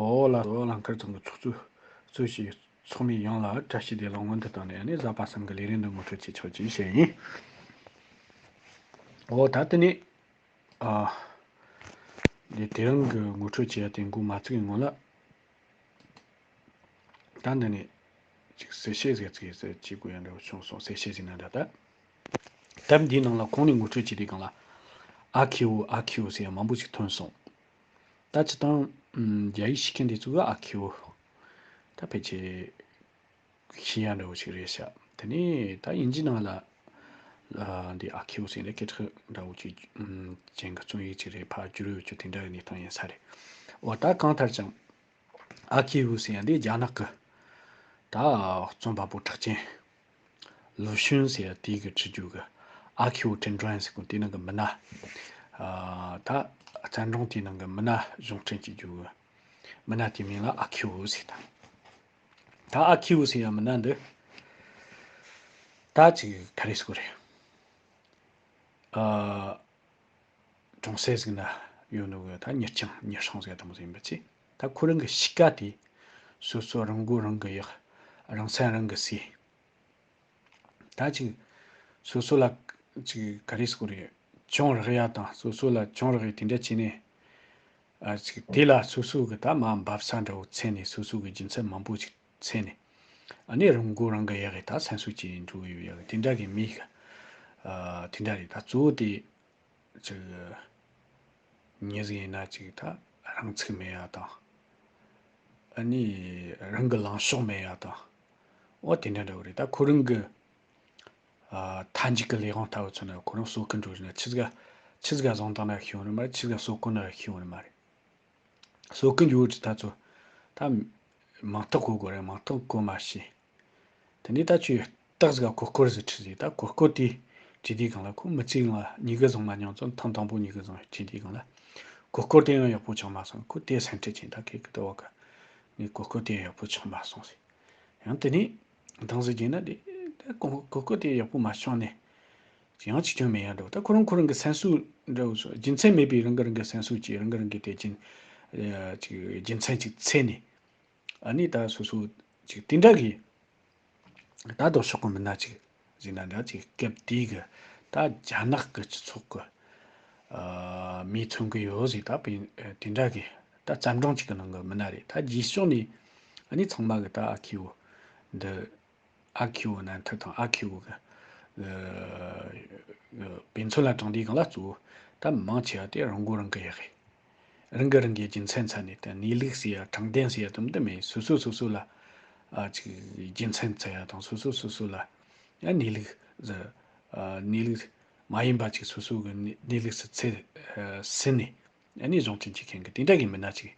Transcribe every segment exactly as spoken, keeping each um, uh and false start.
ཨོ་ལ་ཨོ་ལ་མཁར་ཚང་གི་ཚོགས་གཙོ་གཙོས་ཀྱི་ཚོགས་མི་ཡོངས་ལ་བཀྲ་ཤིས་བདེ་ལེགས་སྔོན་དུ་བཏང་ནས་ནི་གཟའ་པ་སངས་ཀྱི་ལས་རིམ་འདི་ངོ་སྤྲོད་བྱེད་ཆོག་ཅེས་བཤད་ཡིན། ཨོ་ད་དེ་ནས་ཨ་འདི་དེ་རིང་གི་ངོ་སྤྲོད་བྱེད་ཡ་དེ་འགོ་མ་ཚུགས་ཀྱི་སྔོན་ལ། ད་འདི་ནས་ཅིག་གསལ་བཤད་ཟིག་ཙིག་ཟིག་བྱེད་དགོས་ཡ་འདྲ་བོ་བྱུང་སོང་། གསལ་བཤད་ཟིག་ན་འདྲ་ད། དེབ་འདིའི་ནང་ལ་གོང་ནས་ངོ་སྤྲོད་བྱས་དུས་སྒང་ལ་ཨ་ཁེའུ་ཨ་ཁེའུ་ཟེར་ཡ་མང་པོ་ཞིག་ཐོན་སོང་། ད་སྤྱིར་བཏང་ཨམ་རྒྱ་ཡིག་ཤེས་མཁན་དེ་ཚོ་གི་ཨ་ཁེའུ་ད་ཕལ་ཆེར་ཤེས་ཡ་འདྲ་བོ་ཞིག་རེད་ཤག་དེ་ནས་ད་དབྱིན་ཇིའི་ནང་ལ་ཨ་འདི་ཨ་ཁེའུ་ཟེར་ནས་སྐད་གྲགས་འདྲ་བོ་ཅིག་ཨམ་ཅན་གྱི་རྩོམ་ཡིག་ཅིག་རེད། ཕར་བསྒྱུར་ཡོད་རྒྱུ་དེ་འདྲ་གི་གནས་སྟངས་ཡིན་ས་རེད། འོ་ད་གང་ལྟར་ཀྱང་། ཨ་ཁེའུ་ཟེར་ཡ་འདི་རྒྱ་ནག་གི་ད་རྩོམ་པ་པོ་གྲགས་ཅན་ལུའུ་ཤུན་ཟེར་ཡ་དེ་གིས་བྲིས་རྒྱུ་གི་ཨ་ཁེའུ་ཁྲིན་ཀྲོན་ཟེར་གོ་དེ་ནང་གི་མི་སྣ། ཨ་ད་བཙན་སྒྲུང་དེ་ནང་གི་མི་སྣ་གཞུང་འབྲེལ་བྱེད་རྒྱུ་གི་མི་སྣ་དེའི་མིང་ལ་ཨ་ཁེའུ་ཟེར། ད་ད་ཨ་ཁེའུ་ཟེར་ཡ་མི་སྣ་འདི་ད་ཅིག་ག་རེ་ཟེར་དགོས་རེད། ཨ། གྲོང་གསེབ་ཟིག་ན་ཡོད་ནོ་གི་ད་མྱི་རྐྱང་མྱི་སྲུང་ཟེར་དང་པོ་ཟིག་ཡིན་པ་ཅི། ད་ཁོ་རང་གི་གཤིས་ཀ་དེ་སོ་སོ་རང་མགོ་རང་གིས་གཡོག་རང་སེམས་རང་གིས་གསོས། ད་ཅིག་སོ་སོ་ལ་ཅིག་ག་རེ་ཟེར་དགོས་རེད། གྱོང་རག་ཡ་དང་སོ་སོ་ལ་གྱོང་རག་ཡ་དེ་འདྲ་བྱས་ནས། ཨ་ཅིག་དེ་ལ་སོ་སོ་གི་ད་མ་འབབ་ས་འདྲ་བོ་འཚོལ་ནས་སོ་སོ་གི་རྒྱུ་མཚན་མང་པོ་ཅིག་འཚོལ་ནས། ཨ་ནི་རང་མགོ་རང་གིས་གཡོག་གི་ད་སེམས་གསོ་བྱས་འགྲོ་གི་ཡོད་ཡ་གི་དེ་འདྲ་གི་མི་གི། ཨ་དེ་འདྲ་རེད། ད་གཙོ་བོ་དེ། ཅིག་མྱི་ཟིག་ཡིན་ན་ཅིག་ད་རང་ཚུགས་མེད་ཡ་དང་། ཨ་ནི་རང་གི་ལངས་ཕྱོགས་མེད་ཡ་དང་། འོ་དེ་འདྲ་འདྲ་བོ་རེད། ད་ཁོ་རང་གི་ཨ་མཐའ་མཇུག་གི་ལས་དབང་ལྟ་བུ་ཚོ་ན་ཁོ་རང་གསོད་གི་འགྲོ་རྒྱུ་ན་ཆི་ཟིག་ག་ཆི་ཟིག་ག་བཟུང་བཏང་ན་ཤེས་བོ་ནི་མ་རེད། ཆི་ཟིག་ག་གསོད་གོ་ན་ཤེས་བོ་ནི་མ་རེད། གསོད་གི་འགྱོ་དུས་ད་ཚོ་ད་མིང་རྟགས་བཀོད་དགོས་རེད། མིང་རྟགས་བཀོད་མ་ཤེས། དེ་ནས་ད་ཁྱོས་རྟགས་ཟིག་ག་གོ་སྐོར་ཟིག་བྲིས་ཟིག་ད་གོ་སྐོར་དེ་བྲིས་དུས་སྒང་ལ་ཁོ་མི་ཚེ་སྒང་ལ་མྱི་གིས་བཟུང་མ་མྱོང་ཙང་ཐེངས་དང་པོ་མྱི་གིས་བཟུང་བྲིས་དུས་སྒང་ལ་གོ་སྐོར་དེ་ཡང་ཡག་པོ་ཆགས་མ་སོང་། ཁོ་དེ་སེམས་ཁྲལ་ཆེ། ད་ཁེ་གི་ད་བ་ག་ངས་གོ་སྐོར་དེ་ཡང་ཡག་པོ་ཆགས་མ་སོང་ཟིག་ཡང་དེ་ནས་འདང་ཟིག་བྱས་ན་དེ་ད་གོ་སྐོར་དེ་ཡག་པོ་མ་བྱུང་ནས། ཡང་ཅིག་ཀྱང་མེད་ཡ་འགྲོ། ད་ཁོ་རང་ཁོ་རང་གི་སེམས་གསོ་འདྲ་བོ་སོ་རྒྱུ་མཚན་མེད་པའི་རང་གི་རང་གི་སེམས་གསོ་བྱས། རང་གི་རང་གི་དེ་ཅིག་ཨ་ཅིག་རྒྱུ་མཚན་ཅིག་འཚོལ་ནས། ཨ་ནི་ད་སོ་སོ་ཅིག་དེ་འདྲ་གི་ད་ལྡོག་ཕྱོགས་གི་མི་སྣ་ཅིག་ཟིག་ན་འདྲ་ཅིག་སྐབས་དེའི་གི་ད་རྒྱ་ནག་གི་སྤྱི་ཚོགས་གི་ཨ་མིས་མཚོན་གི་ཡོད་ཟིག་ད་དཔེ་དེ་འདྲ་གི་ད་བརྩམས་སྒྲུང་ཅིག་གི་ནང་གི་མི་སྣ་རེད། ད་རྗེས་ཕྱོགས་ནས་ཨ་ནི་ཚང་མ་གི་ད་ཨ་ཁེའུ་འདི། ཨ་ཁེའུ་རྣམ་ཐར་དང་ཨ་ཁེའུ་གི་ཨ་དཔེ་མཚོན་ལ་དྲངས་དུས་སྒང་ལ་གཙོ་བོ་ད་མང་ཆེ་བ་དེ་རང་མགོ་རང་གིས་གཡོག་གི། རང་གིས་རང་གི་རྒྱུ་མཚན་འཚོལ་ནས་ད་གནས་ལུགས་ཟེར་ཡ་དྲང་བདེན་ཟེར་ཡ་དེ་མོ་དེ་མེད། སོ་སོ་སོ་སོ་ལ་ཨ་ཅིག་རྒྱུ་མཚན་འཚོལ་ཡ་དང་སོ་སོ་སོ་སོ་ལ་ཡང་གནས་ལུགས་ཟེར་ཨ་གནས་ལུགས་མ་ཡིན་པ་ཅིག་སོ་སོ་གི་གནས་གནས་ལུགས་སུ་འཚོལ་ཨ་ཟིན་ནས། ཨ་ནི་གཞུང་འབྲེལ་བྱེད་མཁན་གྱི་དེ་འདྲ་གི་མི་སྣ་ཅིག་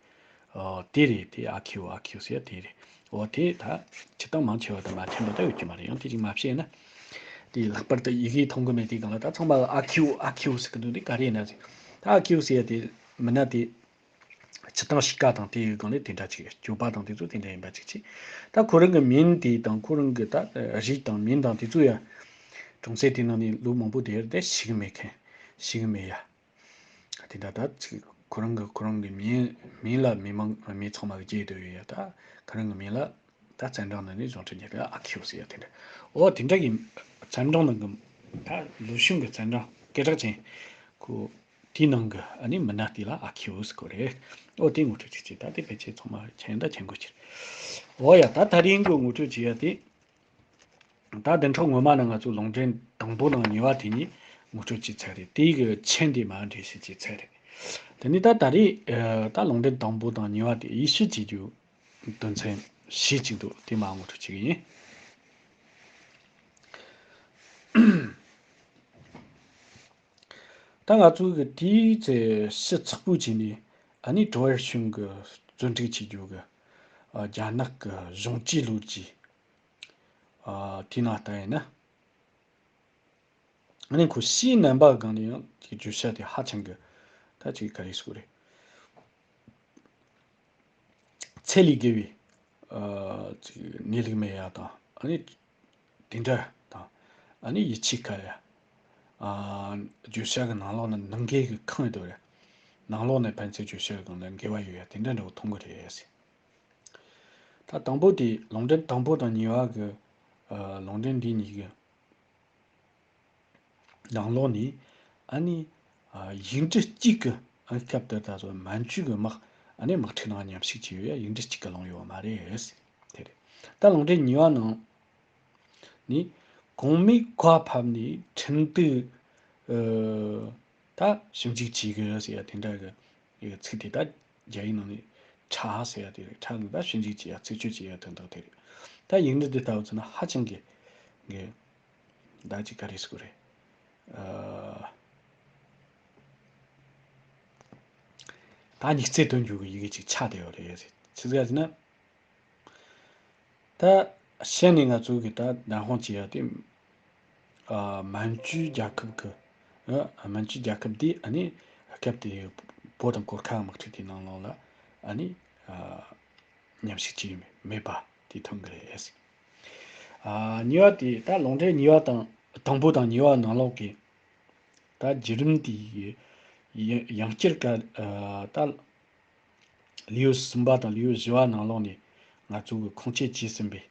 ཨོ་དེ་རེད། དེ་ཨ་ཁེའུ་ཨ་ཁེའུ་ཟེར་ཡ་དེ་རེད། ཨོ་དེ་ད་སྤྱིར་བཏང་མང་ཆེ་བ་དང་མ་མཐུན་པ་ད་ཡོད་ཀྱི་མ་རེད། ཡང་དེ་ཅིག་མ་བཤད་ན། དེ་ལྷག་པར་དུ་ཡི་གེ་མཐོང་གི་མེད་དུས་སྒང་ལ་ད་ཚང་མ་ཨ་ཁེའུ་ཨ་ཁེའུ་ཟེར་གི་འདུག་དེ་ག་རེ་ཡིན་ན་ཟེར། ད་ཨ་ཁེའུ་ཟེར་ཡ་དེ་མི་སྣ་དེ་སྤྱིར་བཏང་གཤིས་ཀ་དང་དེ་ཡི་སྒང་ལ་དེ་འདྲ་ཅིག་སྤྱོད་པ་དང་དེ་ཚོ་དེ་འདྲ་ཡིན་པ་ཅིག་བྱས། ད་ཁོ་རང་གི་མིང་དེ་དང་ཁོ་རང་གི་ད་རིགས་དང་མིང་དང་དེ་ཚོ་ཡང་གྲོང་གསེབ་དེ་ནང་ནས་ལོ་མང་པོ་དེར་དེ་ཤེས་གི་མེད་མཁན། ཤེས་གི་མེད་ཡ། དེ་འདྲ་ད་ཅིག་ཁོ་རང་གི་ཁོ་རང་གི་མིང་མིང་ལ་མི་མང་མི་ཚང་མ་གི་བརྗེད་སྡོད་ཡོད་ཡ། ད་ཁོ་རང་གི་མིང་ལ་ད་བཙན་དྲང་ནང་ནས་གཞུང་འབྲེལ་རྒྱག་གི་ཨ་ཁེའུ་ཟེར་ཡ་དེ་འདྲ། ཨོ་དེ་འདྲ་གི་བཙན་དྲང་ནང་གི་ད་ལུའུ་ཤུན་གི་བཙན་དྲང་སྐད་གྲགས་ཅན་ཁོ་དེའི་ནང་གི་ཨ་ནི་མི་སྣ་དེ་ལ་ཨ་ཁེའུ་ཟེར་གོ་རེད། ཨོ་དེ་ངོ་སྤྲོད་ཅིག་བྱས། ད་དེ་ཕལ་ཆེར་ཚང་མ་མཁྱེན་ད་མཁྱེན་གོ་ཕྱིར། ཨོ་ཡ་ད་ད་རིང་གི་ངོ་སྤྲོད་བྱེད་ཡ་དེ། ད་བདུན་ཕྲག་སྔོན་མ་ནས་ང་ཚོ་ལུང་འདྲེན་དང་པོ་དང་གཉིས་པ་དེ་གཉིས་ངོ་སྤྲོད་བྱས་ཚར་རེད། དེའི་གི་མཆན་དེ་མར་འགྲེལ་བཤད་བྱས་ཚར་རེད། དེ་ནས་ད་ད་རེས་ཨ་ད་ལུང་འདྲེན་དང་པོ་དང་གཉིས་པ་དེ་དབྱེ་ཞིབ་བྱེད་རྒྱུ་དོན་ཚན་བཞི་ཅིག་འདུག་དེ་མར་ངོ་སྤྲོད་བྱེད་གི་ཡིན། ད་ང་ཚོ་གི་དེའི་ཚེ་ཕྱི་ཚགས་པོ་བྱས་ནས་ཨ་ནི་ཀྲོ་ཨེར་གཞུང་གི་བཙོན་སྒྲིག་བྱེད་རྒྱུ་གི་ཨ་རྒྱ་ནག་གི་གཞུང་གཅེས་ལོ་རྒྱུས། ཨ་དེའི་ནང་ལྟ་ཡིན་ན། ཨ་ནི་ཁོ་ཕྱིའི་རྣམ་པ་སྒང་ནས་ཡང་དེ་བརྗོད་བྱ་དེ་ཧ་ཅང་གི་ད་ཅིག་ག་རེ་ཟེར་དགོས་རེད། ཚད་ལས་བརྒལ་བའི་ཨ་ཅིག་གནས་ལུགས་མེད་ཡ་དང་། ཨ་ནི་དེ་འདྲ་དང་། ཨ་ནི་ཡིད་ཆེས་དཀའ་ཡ། ཨ་བརྗོད་བྱ་གི་ནང་ལོགས་ན་ནང་འགལ་གི་ཁེངས་ཡོད་རེད། ནང་ལོགས་ནས་ཕན་ཚུན་གྱི་ཕྱིར་དང་ལ་འགལ་བ་ཡོད་ཡ་དེ་འདྲ་འདྲ་བོ་མཐོང་གི་རེད་ཟེར། ད་དང་པོ་དེ་ལུང་འདྲེན་དང་པོ་དང་གཉིས་པ་གི་ཨ་ལུང་འདྲེན་འདི་གཉིས་ཀྱི་ནང་ལོགས་ནས་ཨ་ནི་ཨ་ཡིག་འབྲུ་གཅིག་གི་ཨ་སྐབས་དེར་ད་གཟོད་མན་ཇུ་གི་དམག་ཨ་ནི་དམག་འཁྲུག་ནང་མཉམ་ཞུགས་བྱས་ཡོད་ཡ་ཡིག་འབྲུ་གཅིག་གི་ལུང་ཡོད་མ་རེད་ཟེར། དེ་རེད། ད་ལུང་འདྲེན་གཉིས་པ་ནང་ནི་གོང་མའི་བཀའ་ཕབ་ནས་ཁྲིམས་དུ་ཨ་ད་ཞིབ་འཇུག་བྱེད་དགོས་ཟེར་ཡ་དེ་འདྲ་གི་ཡི་ཚིག་དེ་ད་རྒྱ་ཡིག་ནང་ནས་ཁྲ་ཟེར་ཡ་དེ་རེད། ཁྲ་ནི་ད་ཞིབ་འཇུག་བྱེད་ཡ་རྩད་གཅོད་བྱེད་ཡ་དོན་དག་དེ་རེད། ད་ཡིག་འབྲུ་དེ་ལྟ་བུ་ཚོ་ན་ཧ་ཅང་གི་གི་ད་ཅིག་ག་རེ་ཟེར་དགོས་རེད། ཨ་ད་སྙིགས་རྩེ་སྟོན་རྒྱུ་གི་ཡི་གེ་ཅིག་ཆགས་བསྡད་ཡོད་རེད། ཆི་ཟིག་ཟེར་ན། ད་ཤི་ནས་ང་ཚོ་གི་ད་མདང་དགོང་བྱེད་ཡ་དེ་ཨ་མན་ཇུ་རྒྱལ་ཁབ་ཀྱི་ཨ་མན་ཇུ་རྒྱལ་ཁབ་འདི་ཨ་ནི་སྐབས་དེ་བོད་དང་གོར་ཁ་དམག་འཁྲུག་དེའི་ནང་ལོགས་ལ་ཨ་ནི་ཨ་མཉམ་ཞུགས་བྱས་མེད་པ་དེ་མཐོང་གི་རེད། ཨ་གཉིས་པ་དེ་ད་ལུང་འདྲེན་གཉིས་པ་དང་དང་པོ་དང་གཉིས་པ་ནང་ལོགས་ཀྱི་ད་བརྒྱུད་རིམ་དེ་ཡི་ཡང་བསྐྱར་ག་ཨ་ད་ལེའུ་གསུམ་པ་དང་ལེའུ་བཞི་པ་ནང་ལོགས་ནས་ང་ཚོ་གི་ཁུངས་སྐྱེལ་བྱས་ཟིན་པའི་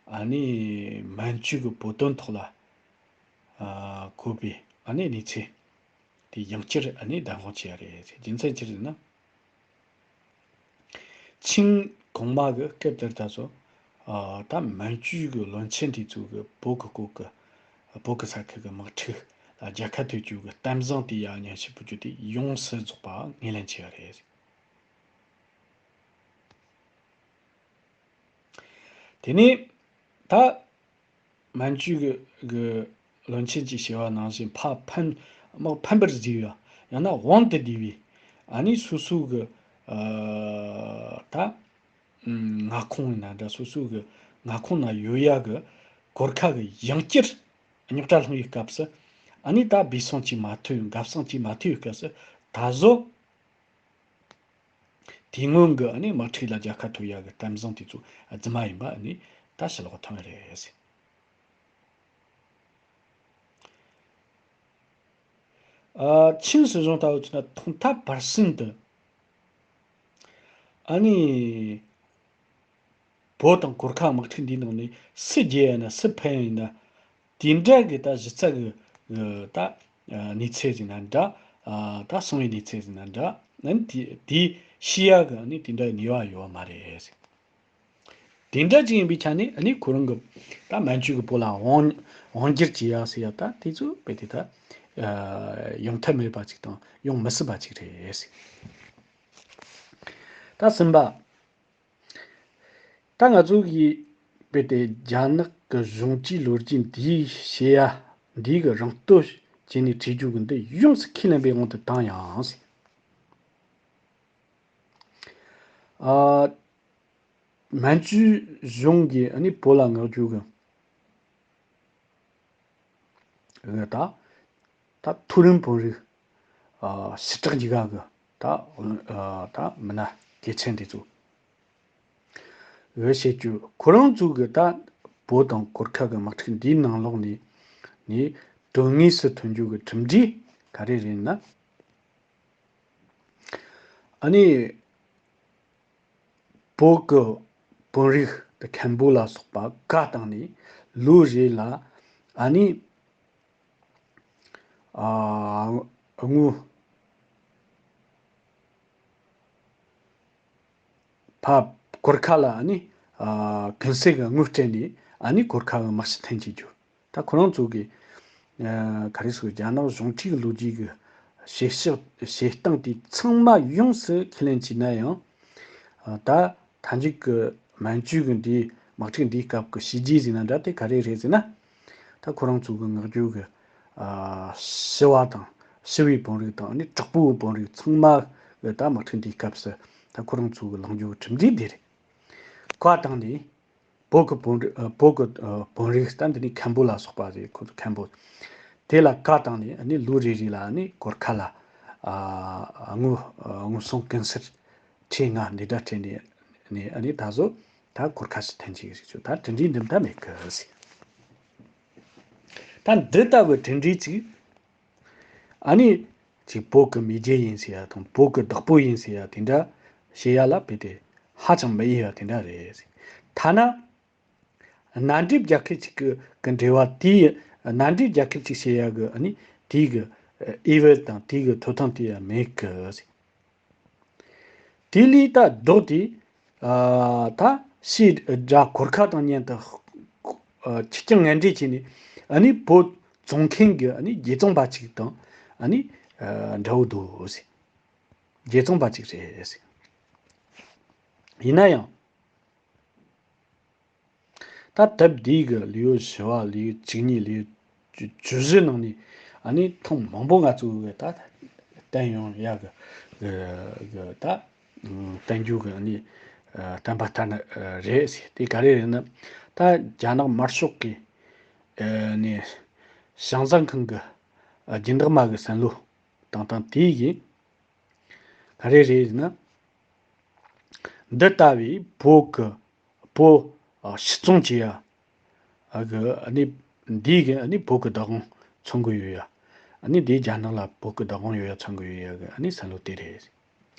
ཨ་ནི་མན་ཇུ་གི་བོད་དོན་ཐོག་ལ་ཨ་བཀོད་པའི་ཨ་ནི་གནས་ཚུལ་དེ་ཡང་བསྐྱར་ཨ་ནི་བདམས་དགོངས་བྱས་རེད། རྒྱུ་མཚན་ཅི་རེད་ན། ཆིང་གོང་མ་གི་སྐབས་དེར་ད་ཚོ་ཨ་ད་མན་ཇུ་གི་བློན་ཆེན་དེ་ཚོ་གི་བོད་གི་སྐོར་གི་བོད་གི་ས་ཁུལ་གི་དམག་འཁྲུག་ལ་རྒྱལ་ཁ་ཐོབ་རྒྱུ་གི་གཏམ་བཟང་དེ་ཡང་ཉན་ཤེས་པོ་རྒྱུ་དེ་ཡོངས་སུ་རྫོགས་པ་ངོས་ལེན་བྱས་པ་རེད། དེ་ནས་ད་མན་ཇུ་གི་གི་བློན་ཆེན་གྱིས་བྱས་པ་ནང་བཞིན་ཕ་ཕན་དམག་ཕན་པར་བརྫིས་པ་ཡང་ན་དབང་དུ་བསྡུས་པའི་ཨ་ནི་སོ་སོ་གི་ཨ་ད་མངའ་ཁོངས་ཡིན་ན་འདྲ་སོ་སོ་གི་མངའ་ཁོངས་ན་ཡོད་ཡ་གི་གོར་ཁ་གི་ཡང་བསྐྱར་རྙོག་དྲ་སློང་བའི་སྐབས་སུ་ཨ་ནི་ད་སྦས་གསང་བྱེད་མ་ཐུབ་འགབ་གསང་བྱེད་མ་ཐུབ་པའི་སྐབས་སུ་ད་གཟོད། དེ་སྔོན་གྱི་ཨ་ནི་དམག་འཁྲུག་ལ་རྒྱལ་ཁ་ཐོབ་ཡག་གི་གཏམ་བཟང་དེ་ཚོ་རྫུན་མ་ཡིན་པ་ཨ་ནི་ད་ཕྱི་ལོགས་ཐོན་རེད་ཟེར། ཨ་ཆིན་སྲིད་གཞུང་ལྟ་བུ་ཚོ་ན་ཐོག་མཐའ་བར་གསུམ་དུ་ཨ་ནི་བོད་དང་གོར་ཁ་དམག་འཁྲུག་འདིའི་ནང་ནས་སུ་རྒྱལ་ཡིན་ན་སུ་ཕན་ཡིན་ན། དེ་འདྲ་གི་ད་གཞི་རྩ་གི་གི་ད་གནས་ཚུལ་ཟིན་ན་འདྲ། ད་སོང་བའི་གནས་ཚུལ་ཟིན་ན་འདྲ། ཨ་ནི་དེ་དེ་ཤེས་ཡ་གི་ཨ་ནི་དེ་འདྲ་ནུས་པ་ཡོད་མ་རེད། དེ་འདྲ་ཅིག་ཡིན་པའི་ཆ་ནས་ཨ་ནི་ཁོ་རང་གི་ད་མན་ཇུ་གི་བོད་ལ་དབང་དབང་བསྒྱུར་བྱེད་ཡ་ཟེར་ཡ་ད་དེ་ཚོ་དཔེ་དེ་ད་ཡོང་ཐབས་མེད་པ་ཅིག་དང་ཡོང་མི་སྲིད་པ་ཅིག་རེད། ད་གསུམ་པ། ད་ང་ཚོ་གིས་དཔེ་དེ་རྒྱ་ནག་གི་གཞུང་གཅིག་ལོ་རྒྱུས་འདིའི་བཤད་ཡ་འདིའི་གི་རང་བསྟོད་བྱས་ནས་བྲིས་རྒྱུ་གི་འདི་ཡོངས་སུ་ཁས་ལེན་པའི་དབང་དུ་བཏང་ཡང་ཟེར། ཨ་མན་ཇུའི་གཞུང་གིས་ཨ་ནི་བོད་ལ་མངགས་རྒྱུ་གི་ད་ད་མཐོ་རིམ་དཔོན་རིགས་ཨ་ཞི་དྲག་འཇིགས་ག་གི་ད་ཨ་ད་མི་སྣ་གལ་ཆེན་དེ་ཚོ་འོས་བྱེད་རྒྱུ་ཁོ་རང་ཚོ་གི་ད་བོད་དང་གོར་ཁ་གི་དམག་འཁྲུག་འདིའི་ནང་ལོགས་ནས་ནས་དོན་དངོས་སུ་ཐོན་རྒྱུ་གི་གྲུབ་འབྲས་ག་རེ་རེད་ན། ཨ་ནི། བོད་ཀྱི་དཔོན་རིགས་དང་མཁན་པོ་ལ་སོགས་པ་བཀའ་བཏང་ནས་ལོ་རེ་ལ་ཨ་ནི་ཨ་དངུལ་ཕ་གོར་ཁ་ལ་ཨ་ནི་ཨ་གུན་གསབ་ཀྱི་དངུལ་སྤྲད་ནས་ཨ་ནི་གོར་ཁ་གི་དམག་སྤྱི་འཐེན་བྱེད་རྒྱུ། ད་ཁོ་རང་ཚོ་གི་ཨ་ག་རེ་ཟེར་རྒྱ་ནག་གཞུང་འབྲེལ་གྱི་ལོ་རྒྱུས་ཀྱི་བྱེད་ཕྱོགས་བྱེད་སྟངས་དེ་ཚང་མ་ཡོངས་སུ་ཁས་ལེན་བྱས་ན་ཡང་ཨ་ད་མཐའ་མཇུག་གི་མན་ཇུ་གི་འདིའི་དམག་འཁྲུག་འདིའི་སྐབས་ཀྱི་བྱས་རྗེས་ཟེར་ན་འདྲ་དེ་ག་རེ་རེད་ཟེར་ན། ད་ཁོ་རང་ཚོ་གི་མངགས་རྒྱུ་གི་ཨ་ཞི་བ་དང་ཞི་བའི་དཔོན་རིགས་དང་ནི་དྲག་པོའི་དཔོན་རིགས་ཚང་མ་གི་ད་དམག་འཁྲུག་འདིའི་སྐབས་སུ་ད་ཁོ་རང་ཚོ་གི་ལངས་རྒྱུ་གི་གྲུབ་འབྲས་འདི་རེད། བཀའ་བཏང་ནས། བོད་ཀྱི་དཔོན་རིགས་ཨ་བོད་ཀྱི་ཨ་དཔོན་རིགས་ད་འདི་ནི་མཁན་པོ་ལ་སོགས་པ་རེད། ཁོ་ཚོ་མཁན་པོ་དེ་ལ་བཀའ་བཏང་ནས་ཨ་ནི་ལོ་རེ་རེ་ལ་ཨ་ནི་གོར་ཁ་ལ་ཨ་དངུལ་ཨ་དངུལ་སྲུང་གུན་གསབ་ཁྲི་ལྔ་འདི་འདྲ་སྤྲད་ནས་ནས་ཨ་ནི་ད་གཟོད་ད་གོར་ཁ་ཞིག་འཐེན་བྱེད་ཀྱི་རེད། ད་དེ་འདྲའི་འདི་འདྲ་མེད་གི་ཟེར། ད་འདི་ལྟ་བུའི་དེ་འདྲའི་ཅིག་ཨ་ནི་ ཅིག་བོད་ཀྱི་མེས་རྒྱལ་ཡིན་ཟེར་ཡ་དང་བོད་ཀྱི་བདག་པོ་ཡིན་ཟེར་ཡ་དེ་འདྲ་བཤད་ཡ་ལ་དཔེ་དེ་ཧ་ཅང་མི་འོས་ཡ་དེ་འདྲ་རེད། ཐ་ན་མནའ་འབྲེལ་རྒྱལ་ཁབ་ཅིག་གི་གི་འབྲེལ་བ་དེའི་མནའ་འབྲེལ་རྒྱལ་ཁབ་ཅིག་བྱེད་ཡ་གི་ཨ་ནི་དེའི་གི་ཨེ་འོས་དང་དེའི་གི་ཐོབ་ཐང་དེ་ཡང་མེད་གི། དེ་ལས་ད་ལྡོག་སྟེ་ཨ་ད་ཕྱིའི་དགྲ་གོར་ཁ་དང་མཉམ་དུ་ཨ་ཕྱི་རྐྱང་ངན་འབྲེལ་བྱས་ནས་ཨ་ནི་བོད་བཙོང་མཁན་གི་ཨ་ནི་རྒྱལ་བཙོང་པ་ཅིག་དང་ཨ་ནི་ཨ་འདྲ་བོ་འདུག་ཟེར། རྒྱལ་བཙོང་པ་ཅིག་རེད་ཟེར། ཡིན་ན་ཡང་། ད་དེབ་འདིའི་གི་ལེའུ་བཞི་བ་ལེའུ་བཅུ་གཉིས་ལེའུ་བཅུ་བཅུ་བཞི་ནང་ནས་ཨ་ནི་ཐེངས་མང་པོ་ང་ཚོ་གི་ད་བསྟན་ཡོང་ཡ་གི་གི་གི་ད་བསྟན་རྒྱུ་གི་ཨ་ནི་བསྟན་པ་ལྟར་ན་རེད་ཟེར། དེ་ག་རེ་རེད་ན་ད་རྒྱ་ནག་དམར་ཤོག་གི་ནས་ཞང་ཚང་ཁང་གི་སྦྱིན་བདག་མ་གི་བསམ་བློ་དང་དང་དེའི་གི་ག་རེ་རེད་ཟེར་ན། འདི་ལྟ་བུའི་བོད་ཀྱི་བོད་ཨ་ཕྱིར་ཚོང་བྱེད་ཡ་ཨ་གི་ཨ་ནི་འདིའི་གི་ཨ་ནི་བོད་ཀྱི་བདག་དབང་མཚོན་གི་ཡོད་ཡ། ཨ་ནི་འདིའི་རྒྱ་ནག་ལ་བོད་ཀྱི་བདག་དབང་ཡོད་ཡ་མཚོན་གི་ཡོད་ཡ་གི་ཨ་ནི་བསམ་བློ་དེ་རེད།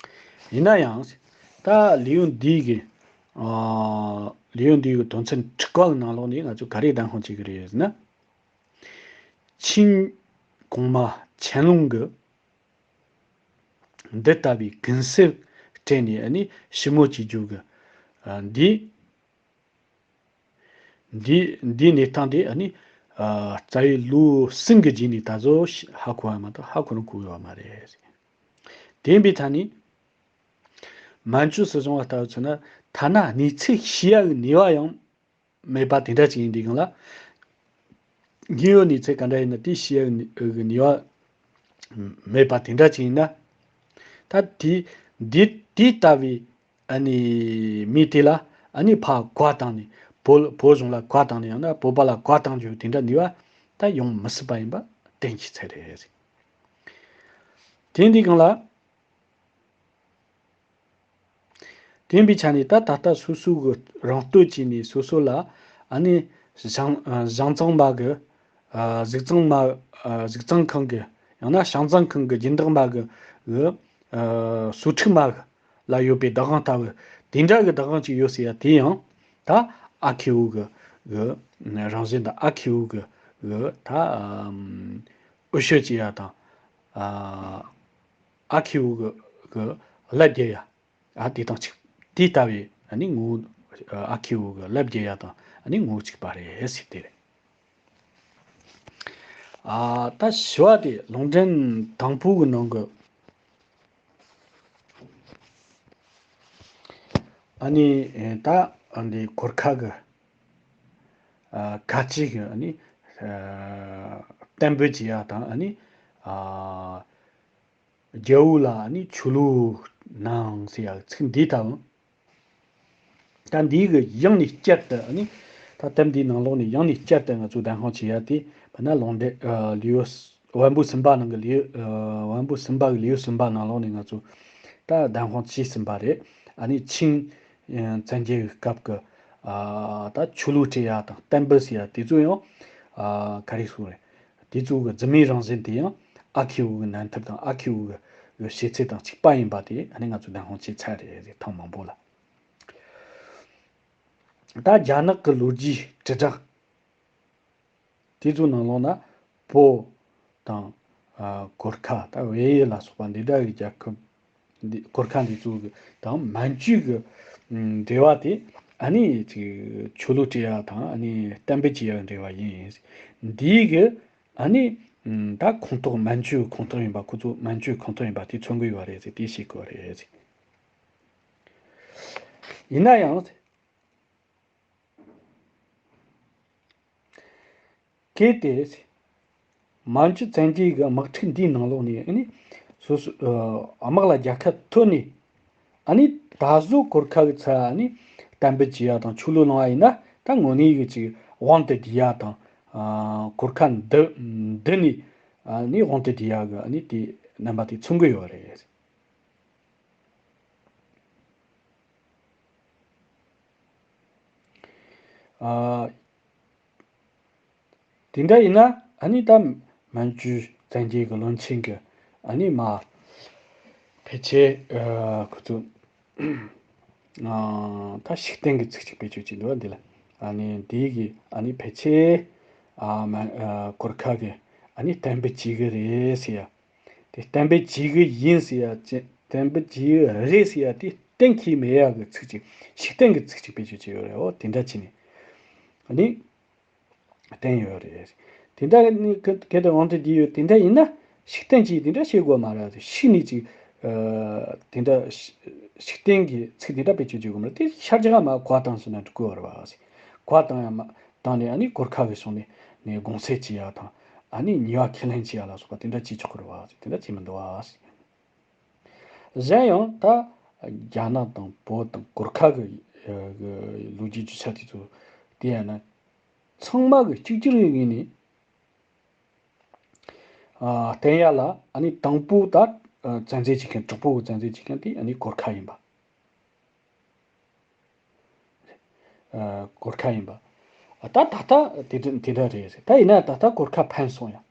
ཡིན་ན་ཡང་ད་ལེའུ་འདིའི་གི་ཨ་ལེའུ་འདིའི་གི་དོན་ཚན་དྲུག་པ་གི་ནང་ལོགས་ནས་ང་ཚོ་ག་རེ་གདམ་དཔང་བྱེད་གི་རེད་ཟེར་ན། ཆིང་གོང་མ་ཆན་ལུང་གི་འདི་ལྟ་བུའི་གུན་གསབ་སྤྲད་ནས་ཨ་ནི་ཞི་མོལ་བྱེད་རྒྱུ་གི་ཨ་འདི་འདི་འདིའི་གནས་སྟངས་དེ་ཨ་ནི་ཨ་རྩ་བའི་ལོ་གསུམ་གི་རྗེས་ནས་ད་གཟོད་ཧ་གོ་བ་མ་གཏོགས་ཧ་གོ་རུ་གོ་ཡོད་བ་མ་རེད། དེ་ཡིན་པའི་ཐད་ནས་མན་ཇུ་སྲིད་གཞུང་བ་ལྟ་བུ་ཚོ་ན་ཐ་ན་གནས་ཚུལ་ཤེས་ཡ་གི་ནུས་པ་ཡང་མེད་པ་དེ་འདྲ་ཅིག་ཡིན་དུས་སྒང་ལ། དངོས་ཡོད་གནས་ཚུལ་ག་འདྲ་ཡིན་ན་དེ་ཤེས་ཡ་གི་ནུས་པ་མེད་པ་དེ་འདྲ་ཅིག་ཡིན་ན། ད་དེ་འདི་དེ་ལྟ་བུའི་ཨ་ནི་མི་དེ་ལ་ཨ་ནི་ཕར་གོ་བཏང་ནས་བོད་བོད་གཞུང་ལ་གོ་བཏང་ནས་ཡང་ན་བོད་པ་ལ་གོ་བཏང་རྒྱུ་དེ་འདྲ་ནུས་པ་ད་ཡོང་མི་སྲིད་པ་ཡིན་པ་གཏན་གྱི་ཚད་རེད། དེ་འདི་སྒང་ལ། དེ་ཡིན་པའི་ཆ་ནས་ད་ད་ལྟ་སོ་སོ་གི་རང་བསྟོད་བྱས་ནས་སོ་སོ་ལ་ཨ་ནི་ཞང་ཞང་ཚང་མ་གི་ཨ་གཟིགས་གཙང་མ་ཨ་གཟིགས་གཙང་ཁང་གི་ཡང་ན་ཞང་ཚང་ཁང་གི་སྦྱིན་བདག་མ་གི་གི་ཨ་སོ་ཕྲུག་མ་གི་ལ་ཡོད་པའི་བདག་དབང་ལྟ་བུ་དེ་འདྲ་གི་བདག་དབང་ཅིག་ཡོད་ཟེར་ཡ་དེ་ཡང་ད་ཨ་ཁེ་བོ་གི་གི་རང་བཞིན་དུ་ཨ་ཁེ་བོ་གི་གི་ད་ཨ་འོས་ཤོག་བྱེད་ཡ་དང་ཨ་ཨ་ཁེ་བོ་གི་གི་ལབ་རྒྱག་ཡ། ཨ་དེ་དང་གཅིག་དེ་ལྟ་བུའི་ཨ་ནི་ངོ་བོ་ཨ་ཁེ་བོ་གི་ལབ་རྒྱག་ཡ་དང་ཨ་ནི་ངོ་བོ་གཅིག་པ་རེད་ཟེར་དེ་རེད། ཨ་ད་བཞི་བ་དེ་ལུང་འདྲེན་དང་པོ་གི་ནང་གི་ཨ་ནི་ད་ཨ་འདི་གོར་ཁ་གི་ཨ་ཁ་ཅིག་གི་ཨ་ནི་ཨ་གཏན་འབེབས་བྱེད་ཡ་དང་ཨ་ནི་ཨ། རྒྱལ་པོ་ལ་ནི་ཆོས་ལུགས་གནང་ཟེར་ཡག་ཚིག་འདི་ལྟ་བུ། ད་འདིའི་གི་ཡང་ནས་བསྐྱར་དུ་ནི་ད་དེབ་འདིའི་ནང་ལོགས་ནས་ཡང་ནས་བསྐྱར་དུ་ང་ཚོས་གདམ་དཔང་བྱེད་ཡ་དེ་བ་ན་ལུང་འདྲེན་ལེའུ་བན་པོ་སུམ་པ་ནང་གི་ལེའུ་བན་པོ་སུམ་པ་གི་ལེའུ་གསུམ་པ་ནང་ལོགས་ནས་ང་ཚོས་ད་གདམ་དཔང་བྱས་ཟིན་པ་རེད། ཨ་ནི་ཆིང་བཙན་རྒྱལ་གྱི་སྐབས་ཀྱི་ད་ཆོས་ལུགས་སྤྲད་ཡ་དང་གཏན་འབེབས་ཟེར་ཡ་དེ་ཚོ་ཡང་ག་རེ་ཟེར་རེད། དེ་ཚོ་གི་རྫུན་མའི་རང་བཞིན་དེ་ཡང་ཨ་ཁེ་བོ་གི་རྣམ་ཐར་དང་ཨ་ཁེ་བོ་གི་བྱས་ཚུལ་དང་གཅིག་པ་ཡིན་པ་དེ་ཨ་ནི་ང་ཚོས་གདམ་དཔང་བྱས་ཚར་རེད་རེད་ཐེངས་མང་པོ་ལ། ད་རྒྱ་ནག་གི་ལོ་རྒྱུས་དྲིལ་བསྒྲགས་དེ་ཚོ་ནང་ལོགས་ན་བོད་དང་གོར་ཁ་ད་བལ་ཡུལ་ལ་སོགས་པ་འདི་འདྲ་གི་རྒྱལ་ཁབ། འདི་གོར་ཁ་འདི་ཚོ་གི་དང་མན་ཇུ་གི་འབྲེལ་བ་དེ་ཨ་ནི་ཅིག་ཆོས་ལུགས་སྤྲད་ཡ་དང་ཨ་ནི་གཏན་འབེབས་བྱེད་ཡ་འབྲེལ་བ་ཡིན། འདིའི་གི་ཨ་ནི་ད་ཁོངས་གཏོགས་མན་ཇུ་ཁོངས་གཏོགས་ཡིན་པ་ཁོ་ཚོ་མན་ཇུ་ཁོངས་གཏོགས་ཡིན་པ་དེ་མཚོན་གི་ཡོད་རེད་ཟེར་དེ་ཤེས་དགོས་རེད་ཟེར། ཡིན་ན་ཡང་། གལ་ཏེ། མན་ཇུ་བཙན་རྒྱལ་གྱི་དམག་འཁྲུག་འདིའི་ནང་ལོགས་ནས་ཨ་ནི་སོ་སོ་དམག་ལ་རྒྱལ་ཁ་ཐོབ་ནས་ཨ་ནི་ད་གཟོད་གོར་ཁ་གི་ཚབ་ཨ་ནི་གཏན་འབེབས་བྱེད་ཡ་དང་ཆོས་ལུགས་གནང་བ་ཡིན་ན་ད་དངོས་གནས་ཡོད་ཅིག་དབང་དུ་བསྡུ་ཡ་དང་གོར་ཁ་འདི་འདི་ནས་ཨ་ནི་དབང་དུ་བསྡུ་ཡ་གི་ཨ་ནི་དེ་རྣམ་པ་དེ་མཚོན་གི་ཡོད་རེད། ཨ། དེ་འདྲ་ཡིན་ན་ཨ་ནི་ད་མན་ཇུ་བཙན་རྒྱལ་གྱི་བློན་ཆེན་གྱི་ ཨ་ནི་མ། ཕལ་ཆེར་ཨ་ཁོ་ཚོ་ཨ་ད་ཤུགས་བསྟན་གྱི་ཚིག་ཅིག་བེད་སྤྱོད་བྱས་འདུག་བ་འདི་ལ། ཨ་ནི་འདི་གི་ཨ་ནི་ཕལ་ཆེར་ཨ་མ་ཨ་གོར་ཁ་གི་ཨ་ནི་གཏན་འབེབས་བྱེད་གི་རེད་ཟེར་ཡ། དེ་གཏན་འབེབས་བྱེད་གི་ཡིན་ཟེར་ཡ་ཅི། གཏན་འབེབས་བྱེད་གི་རེད་ཟེར་ཡ་དེ་གཏན་འཁེལ་མེད་ཡ་གི་ཚིག་ཅིག་ཤུགས་བསྟན་གྱི་ཚིག་ཅིག་བེད་སྤྱོད་བྱས་ཡོད་རེད། འོ་དེ་འདྲ་བྱས་ནས་ཨ་ནི་བསྟན་ཡོད་རེད། དེ་འདྲ་ནི་ག་གལ་ཏེ་འོང་དུས་འདི་ཡོད་དེ་འདྲ་ཡིན་ན་ཤུགས་བསྟན་གྱིས་དེ་འདྲ་བྱེད་དགོས་མ་རེད། ཤུགས་ནས་ཅིག་ཨ་དེ་འདྲ་ཤུགས་བསྟན་གྱི་ཚིག་དེ་འདྲ་བེད་སྤྱོད་བྱེད་དགོས་མ་རེད། དེ་ཤར་རྒྱག་མ་གོ་བ་བཏང་ཟེར་ན་འགྲིག་གི་ཡོད་རེད་བ། གོ་བ་བཏང་ཡ་མ་བཏང་ནས་ཨ་ནི་གོར་ཁ་གི་སོང་ནས་ནས་དགོངས་སེལ་བྱེད་ཡ་དང་ཨ་ནི་ཉེས་པ་ཁས་ལེན་བྱེད་ཡ་ལ་སོགས་པ་དེ་འདྲ་བྱེད་ཆོག་གི་རེད་བ། དེ་འདྲ་བྱེད་མི་འདུག་བ། གཞན་ཡང་ད་རྒྱ་ནག་དང་བོད་དང་གོར་ཁ་གི་ཨ་གི་ལོ་རྒྱུས་རྒྱུ་ཆ་དེ་ཚོ་དེ་ཡང་ན་ཚང་མ་གི་གཅིག་གྱུར་གྱི་ངོས་ནས་ཨ་བསྟན་ཡ་ལ་ཨ་ནི་དང་པོ་ད་ཨ་བཙན་འཛུལ་བྱེད་མཁན། དྲག་པོ་གི་བཙན་འཛུལ་བྱེད་མཁན་དེ་ཨ་ནི་གོར་ཁ་ཡིན་པ། ཨ་གོར་ཁ་ཡིན་པ། ཨ་ད་ད་ལྟ་དེ་འདྲ་དེ་འདྲ་རེད་ཟེར། ད་ཡིན་ན་ད་ལྟ་གོར་ཁ་ཕན་སོང་ཡ།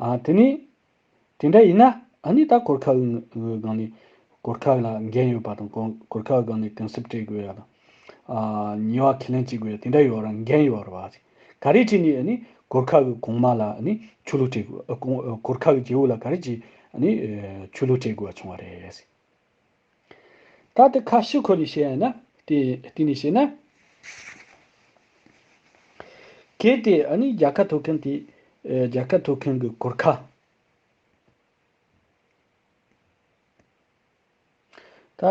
ཨ་དེ་ནི་དེ་འདྲ་ཡིན་ན་ཨ་ནི་ད་གོར་ཁ་གི་སྒང་ནས་གོར་ཁ་ལ་འགན་ཡོད་པ་དང་གོ་གོར་ཁ་གི་སྒང་ནས་གུན་གསབ་སྤྲད་དགོས་ཡ་དང་། ཨ་ཉེས་པ་ཁས་ལེན་བྱེད་དགོས་ཡ་དེ་འདྲ་ཡོད་ར་འགན་ཡོད་ར་བ། ག་རེ་བྱས་ནས་ཨ་ནི་གོར་ཁ་གི་གོང་མ་ལ་ཨ་ནི་ཆོས་ལུགས་སྤྲད་དགོས། ཨ་གོང་ཨ་གོར་ཁ་གི་རྒྱལ་པོ་ལ་ག་རེ་བྱས་ཨ་ནི་ཨ་ཆོས་ལུགས་སྤྲད་དགོས་པ་བྱུང་བ་རེད། ད་ལྟ་ཁ་ཤས་ཁོ་ནས་བཤད་ཡ་ན་དེ་བལྟས་ནས་བཤད་ན། གལ་ཏེ་ཨ་ནི་རྒྱལ་ཁ་ཐོབ་མཁན་དེ་ཨེ་རྒྱལ་ཁ་ཐོབ་མཁན་གྱི་གོར་ཁ། ད་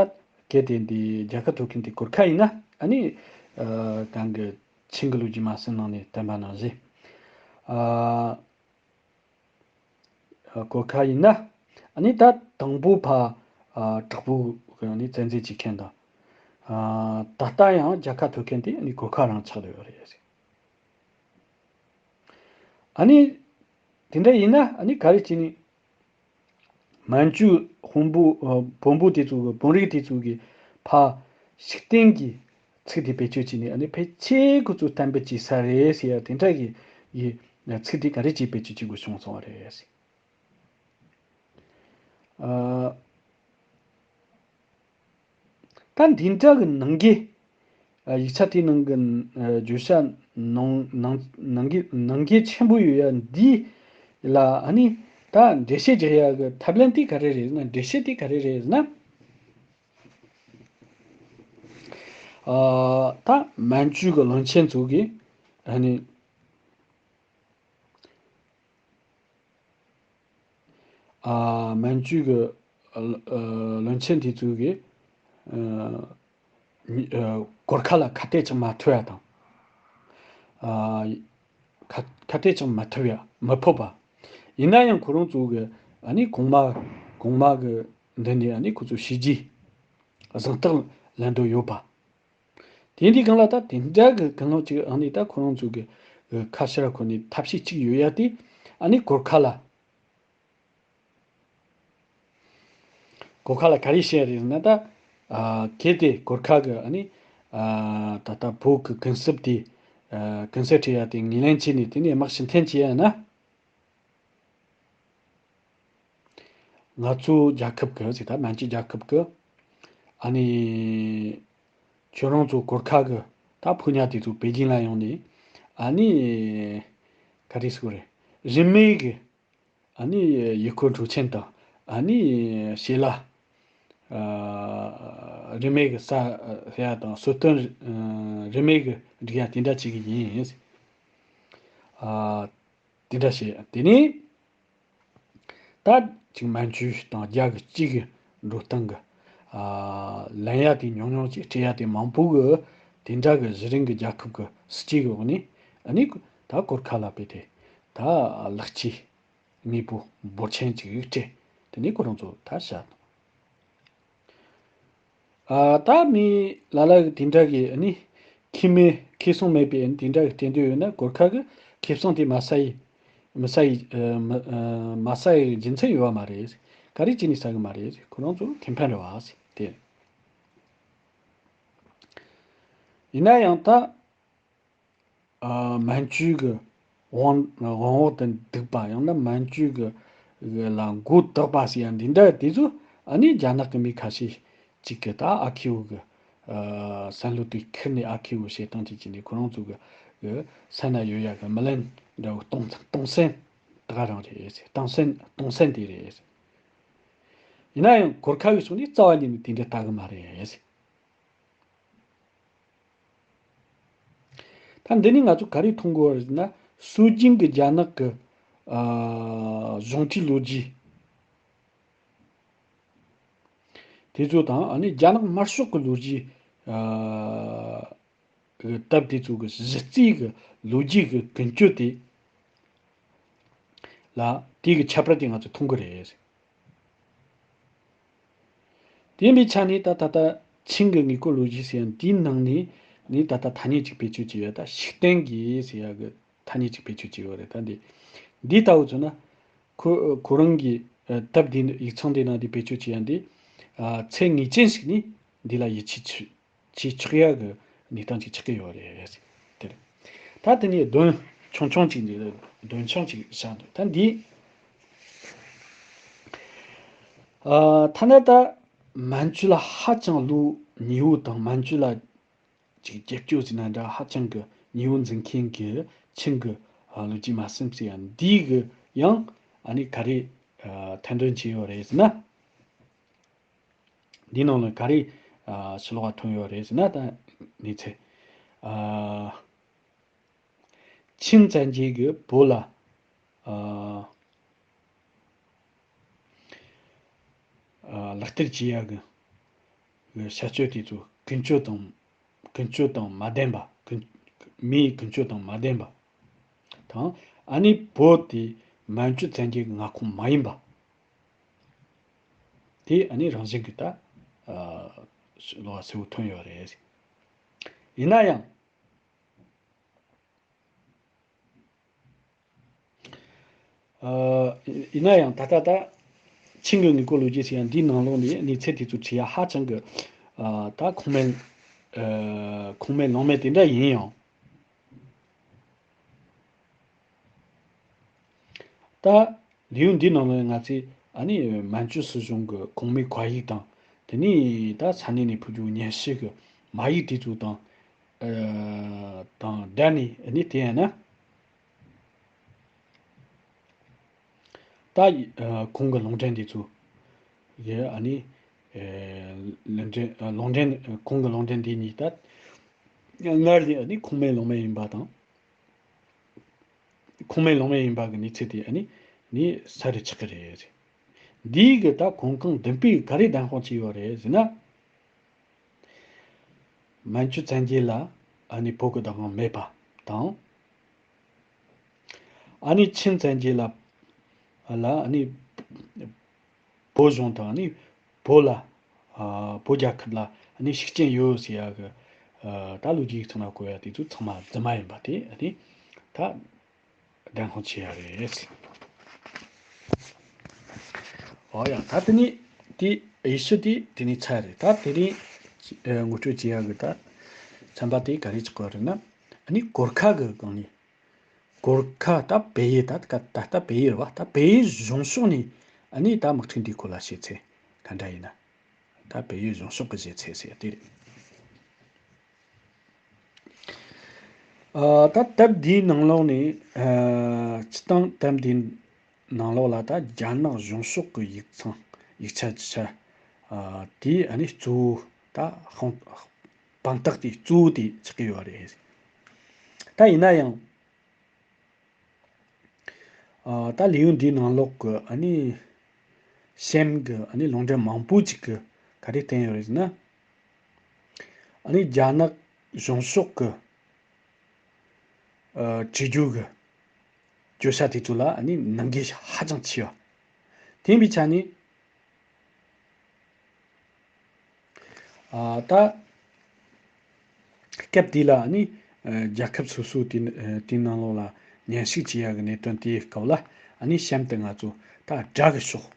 གལ་ཏེ་འདི་རྒྱལ་ཁ་ཐོབ་མཁན་དེ་གོར་ཁ་ཡིན་ན་ཨ་ནི་ཨ་གང་གི་ཆིང་གི་ལོ་རྒྱུས་མ་ཟིན་ནང་ནས་བསྟན་པ་ནང་བཞིན། ཨ། གོར་ཁ་ཡིན་ན་ཨ་ནི་ད་དང་པོ་ཕ་ཨ་དྲག་པོ་གི་ཨ་ནི་བཙན་འཛུལ་བྱེད་མཁན་དང་། ཨ་ད་ལྟ་ཡང་རྒྱལ་ཁ་ཐོབ་མཁན་དེ་ཨ་ནི་གོར་ཁ་རང་ཆགས་བསྡད་ཡོད་རེད། ཨ་ནི་དེ་འདྲ་ཡིན་ན་ཨ་ནི་ག་རེ་བྱས་ནས་མན་ཇུ་དཔོན་པོ་ཨ་བོན་པོ་དེ་ཚོ་གི་བོན་རིགས་དེ་ཚོ་གི་ཕ་ཤུགས་ལྡན་གྱི་ཚིག་དེ་བེད་སྤྱོད་བྱས་ནས་ཨ་ནི་ཕལ་ཆེར་ཁོ་ཚོ་གཏན་འབེབས་བྱས་ས་རེད་ཟེར་ཡ་དེ་འདྲ་གི་ཡི་ཚིག་དེ་ག་རེ་བྱས་བེད་སྤྱོད་བྱེད་དགོས་བྱུང་སོང་བ་རེད། ཨ། ད་འདི་འདྲ་གི་ནང་གི་ཨ་ཡིག་ཆ་དེའི་ནང་གི་ཨ་བརྗོད་བྱ་ནང་ནང་ནང་གི་ནང་གི་ཆེན་པོ་ཡོད་ཡ་འདི་ལ་ཨ་ནི་ད་འགྲེལ་བཤད་རྒྱག་ཡ་གི་ཐབས་ལམ་དེ་ག་རེ་རེད་ན། འགྲེལ་བཤད་དེ་ག་རེ་རེད་ན། ཨ་ད་མན་ཇུ་གི་བློན་ཆེན་ཚོ་གི་ཨ་ནི། ཨ་མན་ཇུ་གི་ཨ་བློན་ཆེན་དེ་ཚོ་གིས་ཨ་ཨ་གོར་ཁ་ལ་ཁ་གཏད་ཅིག་མ་ཐུབ་ཡ་དང་། ཨ་ཁ་ཁ་གཏད་ཅིག་མ་ཐུབ་ཡ་མི་ཕོད་པ། ཡིན་ན་ཡང་ཁོ་རང་ཚོ་གི་ཨ་ནི་གོང་མ་གོང་མ་གི་མདུན་ནས་ཨ་ནི་ཁོ་ཚོ་བྱས་རྗེས་གཟེངས་རྟགས་ལེན་འདོད་ཡོད་པ། དེ་འདི་གང་ལ་ད་དེ་འདྲ་གི་གང་ལོག་ཅིག་ཨ་ནི་ད་ཁོ་རང་ཚོ་གི་ཁ་ཕྱིར་ཁོ་ནི་ཐབས་ཤེས་གཅིག་ཡོད་ཡ་དེ་ཨ་ནི་གོར་ཁ་ལ། གོར་ཁ་ལ་ག་རེ་བཤད་རེད་ཟེར་ན་ད། ཨ་གལ་ཏེ་གོར་ཁ་གི་ཨ་ནི་ཨ་ད་ལྟ་བོད་གི་གུན་གསབ་དེ་ཨ་གུན་གསབ་སྤྲད་ཡ་དེ་ངོས་ལེན་བྱས་ནས་དེ་ནས་དམག་ཕྱིར་འཐེན་བྱས་ཡ་ན། ང་ཚོ་རྒྱལ་ཁབ་ཀྱི་ཟེར་ད་མན་ཇུ་རྒྱལ་ཁབ་ཀྱི་ཨ་ནི་ཁྱོད་རང་ཚོ་གོར་ཁ་གི་ད་ཕོ་ཉ་དེ་ཚོ་པེ་ཅིན་ལ་ཡོང་ནས་ཨ་ནི་ག་རེ་ཟེར་དགོས་རེད། རིན་མེད་གི་ཨ་ནི་ཡུལ་སྐོར་འགྲོ་མཁན་དང་ཨ་ནི་ཞལ་ལག་ཨ་རིན་མེད་གི་ཟ་ཟ་ཡ་དང་གསོལ་སྟོན་ཨ་རིན་མེད་གི་སྒྲིག་ཡ་དེ་འདྲ་བྱེད་གི་ཡིན། ཨ་དེ་འདྲ་བྱས་དེ་ནས་ད་ཅིག་མན་ཇུ་དང་རྒྱ་གི་གཅིག་གི་འགྲོ་སྟངས་གི་ཨ་ལེན་ཡ་དེ་ཉུང་ཉུང་ཅིག་སྤྲད་ཡ་དེ་མང་པོ་གི་དེ་འདྲ་གི་གཞི་རིམ་གི་རྒྱལ་ཁབ་གི་སྲིད་ཇུས་གི་འོག་ནས་ཨ་ནི་ད་གོར་ཁ་ལ་དཔེ་དེ་ད་ལེགས་སྐྱེས། དངོས་པོ་འབོར་ཆེན་ཅིག་སྤྲད། དེ་ནས་ཁོ་རང་ཚོ་ད་བཞག་ཨ་ད་མི་ལ་ལ་གི་དེ་འདྲ་གི་ཨ་ནི་ཁེ་མེད་ཁེ་བཟང་མེད་པའི་ཨ་ནི་དེ་འདྲ་གི་སྤྲད་འདོད་ཡོད་ན་གོར་ཁ་གི་ཁེ་བཟང་དེ་མ་ཟ་ཡི་མི་ཟ་ཡི་ཨ་མི་ཨ་མ་ཟ་ཡི་རྒྱུ་མཚན་ཡོད་བ་མ་རེད། ག་རེ་བྱས་ནས་ཟ་གི་མ་རེད། ཁོ་རང་ཚོ་ཁེ་ཕན་རེད་བ་ཟེར་དེ། ཡིན་ན་ཡང་ད། ཨ་མན་ཇུ་གི་དབང་དབང་འོག་ཏུ་འདུག་པ་ཡང་ན་མན་ཇུ་གི་ ལ་མགོ་བཏགས་པ་ཟེར་ཡ་འདི་འདྲ་དེ་ཚོ་ཨ་ནི་རྒྱ་ནག་གི་མི་ཁ་ཤས་ཅིག་གི་ད་ཨ་ཁེའུ་གི་བསམ་བློ་དེ་ཁུར་ནས་ཨ་ཁེའུ་བྱེད་སྟངས་ཅིག་བྱས་ནས་ཁོ་རང་ཚོ་གི་སེམས་ན་ཡོད་ཡ་གི་མི་ལན་འདྲ་བོ་གཏོང་གཏོང་སེམས་ད་ག་རང་རེད་ཟེར། གཏོང་སེམས་གཏོང་སེམས་དེ་རེད་ཟེར། ཡིན་ན་ཡང་གོར་ཁ་གི་ཕྱོགས་ནས་རྩ་བ་ཉིད་ནས་དེ་འདྲ་ལྟ་གི་མ་རེད་ཟེར། ད་འདི་ནས་ང་ཚོ་ག་རེ་མཐོང་དགོས་པ་རེད་ཟེར་ན། སྲོལ་རྒྱུན་གྱི་རྒྱ་ནག་གི་ཨ་གཞུང་འབྲེལ་ལོ་རྒྱུས་དེ་ཚོ་དང་ཨ་ནི་རྒྱ་ནག་དམར་ཤོག་གི་ལོ་རྒྱུས་ཨ་གི་སྟབས་དེ་ཚོ་གི་གཞི་རྩའི་གི་ལོ་རྒྱུས་ཀྱི་ཀུན་སྤྱོད་དེ་ལ་དེ་གི་ཁྱད་པར་དེ་ང་ཚོ་མཐོང་གི་རེད། དེ་ཡིན་པའི་ཆ་ནས་ད་ད་ལྟ་ཆིང་གི་དངོས་པོ་ལོ་རྒྱུས་ཟེར་ཡ་འདིའི་ནང་ནས་ནི་ད་ལྟ་ཐ་སྙད་ཅིག་བེད་སྤྱོད་བྱས་ཡོད། ད་ཤུགས་ལྡན་གྱི་ཟེར་ཡ་གི་ཐ་སྙད་ཅིག་བེད་སྤྱོད་བྱས་ཡོད་རེད། ད་འདི་འདི་ལྟ་བུ་བྱུང་ན་ཁོ་ཁོ་རང་གི་ཨ་སྟབས་བདེ་ཡིག་ཚང་འདི་ནང་འདི་བེད་སྤྱོད་བྱས་ཡ་འདི་ཨ་ཚད་ངེས་ཅན་ཞིག་ནི་འདི་ལ་ཡིད་ཆེས་ཆེ་བྱེད་ཆོག་ཡ་གི་གནས་སྟངས་ཅིག་ཆགས་ཀྱི་ཡོད་རེད་དེ་རེད། ད་དེ་ནས་དོན་ཆུང་ཆུང་ཅིག་འདི་དོན་ཆུང་ཅིག་བཞག་འདུག་ད་འདི་ཨ་ཐ་ན་ད་མན་ཇུ་ལ་ཧ་ཅང་ལོ་ཉེ་བོ་དང་མན་ཇུ་ལ་ཅིག་རྒྱབ་སྐྱོར་ཟེར་ན་འདྲ་ཧ་ཅང་གི་ཉེ་བོ་འཛིན་མཁན་གྱི་ཆིང་གི་ཨ་ལོ་རྒྱུས་མ་ཟིན་ཟེར་ཡ་འདི་གི་ཡང་ཨ་ནི་ག་རེ་ཨ་ཐེར་འདོན་བྱས་ཡོད་རེད་ཟེར་ན། འདིའི་ནང་ལ་ག་རེ་ཨ་ཕྱི་ལོགས་ལ་ཐོན་ཡོད་རེད་ཟེར་ན། ད་གནས་ཚུལ་ཨ་ཆིང་བཙན་རྒྱལ་གྱིས་བོད་ལ་ཨ་ཨ་ལག་བསྟར་བྱེད་ཡ་གི་བྱ་སྤྱོད་དེ་ཚོ་ཀུན་སྤྱོད་དང་ཀུན་སྤྱོད་དང་མ་ལྡན་པ། ཀུན་མིའི་ཀུན་སྤྱོད་དང་མ་ལྡན་པ་དང་། ཨ་ནི་བོད་དེ་མན་ཇུ་བཙན་རྒྱལ་གྱི་མངའ་ཁོངས་མ་ཡིན་པ་དེ་ཨ་ནི་རང་བཞིན་གྱིས་ད་ཨ་ལོ་གསལ་བོ་ཐོན་ཡོད་རེད། ཡིན་ན་ཡང་ཨ་ཡིན་ན་ཡང་ད་ལྟ་ད་ཆིང་གི་དངོས་པོ་ལོ་རྒྱུས་ཟེར་ཡ་འདིའི་ནང་ལོགས་ནས་གནས་ཚུལ་དེ་ཚོ་བྲིས་ཡ་ཧ་ཅང་གི་ཨ་ད་ཁུངས་མེད་ཨ་ཁུངས་མེད་ལུང་མེད་དེ་འདྲ་ཡིན་ཡང་། ད་ལེའུ་འདིའི་ནང་ལ་ང་ཚོས་ཨ་ནི་མན་ཇུ་སྲིད་གཞུང་གི་གོང་མའི་བཀའ་ཡིག་དང་། དེ་ནས་ད་ས་གནས་ནས་ཕུལ་རྒྱུ་སྙན་ཞུ་གི་མ་ཡིག་དེ་ཚོ་དང་ཨ་དང་སྦྲགས་ནས་ཨ་ནི་དེ་ཡང་ན་ད་ཨ་གོང་གི་ལུང་འདྲེན་དེ་ཚོ་གི་ཨ་ནི་ཨ་ལུང་འདྲེན་ཨ་ལུང་འདྲེན་གོང་གི་ལུང་འདྲེན་དེ་གཉིས་ད་སྔར་ལས་ཨ་ནི་ཁུངས་མེད་ལུང་མེད་ཡིན་པ་དང་། ཁུངས་མེད་ལུང་མེད་ཡིན་པ་གི་གནས་ཚུལ་དེ་ཨ་ནི་ནི་གསལ་རུ་ཆགས་ཀྱི་རེད། འདིའི་གི་ད་གོང་ཁུངས་བདུན་པས་ག་རེ་བདེན་དཔང་བྱས་ཡོད་རེད་ཟེར་ན། མན་ཇུ་བཙན་རྒྱལ་ལ་ཨ་ནི་བོད་ཀྱི་བདག་དབང་མེད་པ་དང་། ཨ་ནི་ཆིང་བཙན་རྒྱལ་ལ་ལ་ཨ་ནི་བོད་གཞུང་དང་ནི་བོད་ལ་ཨ་བོད་རྒྱལ་ཁབ་ལ་ནི་ཤུགས་རྐྱེན་ཡོད་ཟེར་ཡ་གི་ཨ་ད་ལོ་རྒྱུས་ཚང་མ་གོ་ཡ་དེ་ཚོ་ཚང་མ་རྫུན་མ་ཡིན་པ་དེ་ཨ་ནི་ད་བདེན་དཔང་བྱེད་ཡ་རེད། ཨོ་ཡ་ད་དེ་ནི་དེ་ཡེ་ཤུ་དེ་དེ་ནི་ཚར་རེད། ད་དེ་ནི་ཨ་ངོ་སྤྲོད་བྱེད་ཡ་གི་ད་ཚན་པ་དེ་ག་རེ་ཆགས་པ་རེད་ན། ཨ་ནི་གོར་ཁ་གི་སྒང་ནས། གོར་ཁ་ད་བལ་ཡུལ་ད་ད་ད་བལ་ཡུལ་རེད་བ། ད་བལ་ཡུལ་གཞུང་ཕྱོགས་ནས་ཨ་ནི་ད་དམག་འཁྲུག་འདིའི་སྐོར་ལ་བཤད་ཚེ་ག་འདྲ་ཡིན་ན། ད་བལ་ཡུལ་གཞུང་ཕྱོགས་ཀྱི་བཤད་ཚེ་ཟེར་ཡ་དེ་རེད། ཨ་ད་དེབ་འདིའི་ནང་ལོགས་ནས་ཨ་སྤྱིར་བཏང་དེབ་འདིའི་ནང་ལོགས་ལ་ད་རྒྱ་ནག་གཞུང་ཕྱོགས་ཀྱི་ཡིག་ཚང་ཡིག་ཆ་ཅིག་ཆ་ཨ་དེ་ཨ་ནི་གཙོ་བོ་ད་དཔང་དཔང་རྟགས་དེ་གཙོ་བོ་དེ་ཆགས་ཀྱི་ཡོད་རེད། ད་ཡིན་ན་ཡང་། ཨ་ད་ལེའུ་འདིའི་ནང་ལོགས་ཀྱི་ཨ་ནི་སེམས་ཀྱི་ཨ་ནི་ལུང་འདྲེན་མང་པོ་ཅིག་གི་ག་རེ་བསྟན་ཡོད་རེད་ཟེར་ན། ཨ་ནི་རྒྱ་ནག་གཞུང་ཕྱོགས་ཀྱི་ཨ་བྲིས་རྒྱུ་གི་བརྗོད་བྱ་དེ་ཚོ་ལ་ཨ་ནི་ནང་འགལ་ཧ་ཅང་ཆེ་བ། དེ་ཡིན་པའི་ཆ་ནས། ཨ་ད། སྐབས་དེ་ལ་ནི་ཨ་རྒྱལ་ཁབ་སོ་སོ་དེ་ཨ་དེའི་ནང་ལོགས་ལ་ཉན་ཞིབ་བྱེད་ཡག་གི་གནད་དོན་དེའི་སྐབས་ལ་ཨ་ནི་གཤམ་དུ་ང་ཚོ་ད་དགྲ་གི་ཕྱོགས།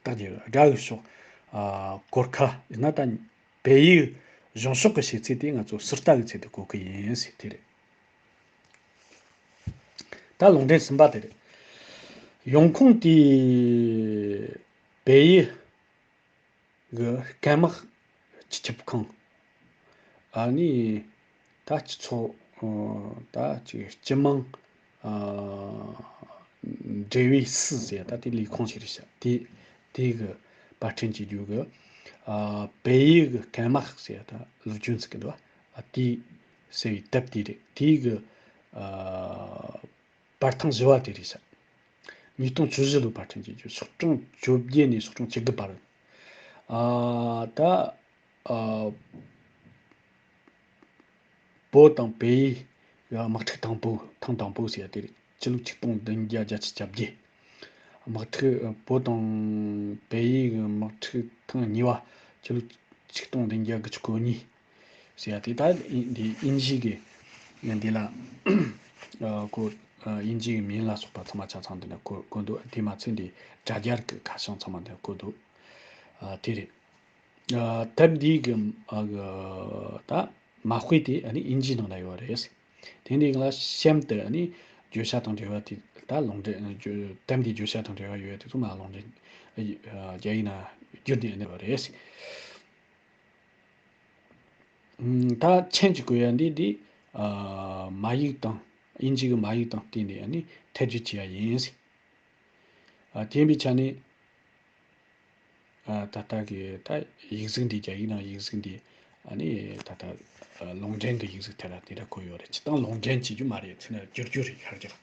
ད་དེ་དགྲ་གི་ཕྱོགས་ཨ་གོར་ཁ་ཡིན་ན་ད་བལ་ཡུལ་གཞུང་ཕྱོགས་ཀྱི་བྱེད་ཚུལ་དེ་ང་ཚོ་ཟུར་ལྟ་གི་ཚུལ་དུ་གོ་གི་ཡིན་ཟེར་དེ་རེད། ད་ལུང་འདྲེན་གསུམ་པ་དེ་རེད། ཡོང་ཁུངས་དེ་བལ་ཡུལ་གི་སྐམ་དམག་སྤྱི་ཁྱབ་ཁང་། ཨ་ནི་ད་སྤྱི་ཚོགས་ད་ཅིག་སྤྱི་དམངས་འབྲེལ་བའི་སྲིད་ཟེར་ད་དེ་ལས་ཁུངས་ཤིག་རེད་ཤག་དེ་དེ་གི་པར་སྐྲུན་བྱེད་རྒྱུ་གི་བལ་ཡུལ་གི་སྐམ་དམག་ཟེར་ད་ལོ་རྒྱུས་ཟེར་གི་འདུག་ཨ་དེ་ཟེར་བའི་དེབ་དེ་རེད། དེ་གི་པར་ཐེངས་བཞི་བ་དེ་རེད་ཤག་ཉིས་སྟོང་བཅུ་བཞི་ལོ་པར་སྐྲུན་བྱེད་རྒྱུ། སོག་གྲངས་བཅོ་བརྒྱད་ནས་སོག་གྲངས་བཅུ་དགུ་བར། ཨ་ད་ཨ་བོད་དང་བལ་ཡུལ་གྱི་དམག་འཁྲུག་དང་པོ་ཐེངས་དང་པོ་ཟེར་ཡ་དེ་རེད། སྤྱི་ལོ་ཆིག་སྟོང་བདུན་བརྒྱ་བརྒྱད་ཅུ་གྱ་བརྒྱད། དམག་འཁྲུག་བོད་དང་བལ་ཡུལ་གྱི་དམག་འཁྲུག་ཐེངས་གཉིས་པ་སྤྱི་ལོ་ཆིག་སྟོང་བདུན་བརྒྱ་དགུ་བཅུ་གོ་གཉིས་ཟེར་ཡ་དེ། ད་འདི་དབྱིན་ཇི་གི་འདི་ལ་གོ། དབྱིན་ཇི་གི་མིང་ལ་སོགས་པ་ཚང་མ་ཆ་ཚང་འདི་ན་གོ་གོ་འདུག་དེ་མ་ཚད་འདི་དྲ་རྒྱ་གི་ཁ་བྱང་ཚང་མ་འདི་ན་གོ་འདུག་དེ་རེད། དེབ་འདི་གི་ད་མ་དཔེ་དེ་ཨ་ནི་དབྱིན་ཇིའི་ནང་ན་ཡོད་རེད། དེ་འདི་ལ་གཤམ་དུ་ཨ་ནི་བརྗོད་བྱ་དང་འབྲེལ་བ་དེ་ད་ལུང་འདྲེན། དེབ་འདི་བརྗོད་བྱ་དང་འབྲེལ་བ་ཡོད་དེ་ཚོ་མ་ལུང་འདྲེན་རྒྱ་ཡིག་ན་བསྒྱུར་ནས་ཨ་ནི་ཡོད་རེད། ད་མཆན་གྱི་བཀོད་ཡ་འདི་འདི་མ་ཡིག་དང་དབྱིན་ཇི་གི་མ་ཡིག་དང་བསྟུན་ནས་ཨ་ནི་ཐད་སྒྱུར་བྱས་ཡ་ཡིན། དེ་ཡིན་པའི་ཆ་ནས། ད་ལྟ་གི་ད་ཡིག་གཟུགས་འདི་རྒྱ་ཡིག་ནང་ཡིག་གཟུགས་འདི་ཨ་ནི་ད་ལྟ་ལུང་འདྲེན་གྱི་ཡིག་གཟུགས་དེ་ལ་དེ་འདྲ་བཀོད་ཡོད་རེད། སྤྱིར་བཏང་ལུང་འདྲེན་བྱེད་རྒྱུ་མ་རེད། ཚུར་ནས་བསྒྱུར་རྒྱུ་རེད། ཁ་རྒྱུ་རེད།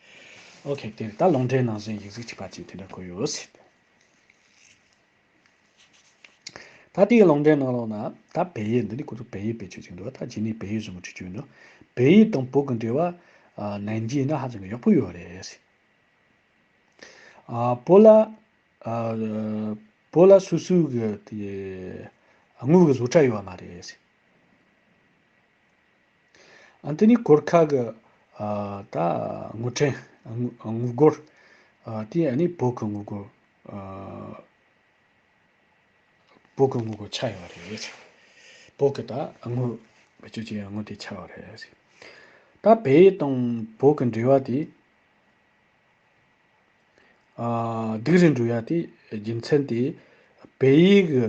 ཨོ་ཁེ། དེ་ད་ལུང་འདྲེན་ནང་བཞིན་ཡིག་གཟུགས་གཅིག་པ་གཅིག་དེ་འདྲ་བཀོད་ཡོད་ཟེར། ད་དེའི་ལུང་འདྲེན་ནང་ལོགས་ན་ད་བལ་ཡུལ། འདི་ནི་ཁོ་ཚོ་བལ་ཡུལ་བེད་སྤྱོད་བྱེད་འདུག་ད་རྗེས་ནས་བལ་ཡུལ་བཟོ་མི་ཁྲིད་རྒྱུ་འདུག་བལ་ཡུལ་དང་བོད་ཀྱི་འབྲེལ་བ་ནན་གྱི་ན་ཧ་ཅང་གི་ཡག་པོ་ཡོད་རེད། བོད་ལ་བོད་ལ་སོ་སོའི་གི་དེ་དངུལ་གི་བཟོ་གྲྭ་ཡོད་མ་རེད། ཨ་དེ་ནི་གོར་ཁ་གི་ད་དངུལ་ཕྲན། དངུལ་སྒོར་དེ་ཨ་ནི་བོད་གི་དངུལ་སྒོར། བོད་གི་དངུལ་སྒོར་ཆགས་ཡོད་རེད། བོད་གི་ད་དངུལ་བེད་སྤྱོད་བྱེད་ཡ་དངུལ་དེ་ཆགས་ཡོད་རེད། ད་བལ་ཡུལ་དང་བོད་གི་འབྲེལ་བ་དེ། སྡུག་རུ་འགྲོ་ཡ་དེ་རྒྱུ་མཚན་དེ་བལ་ཡུལ་གི་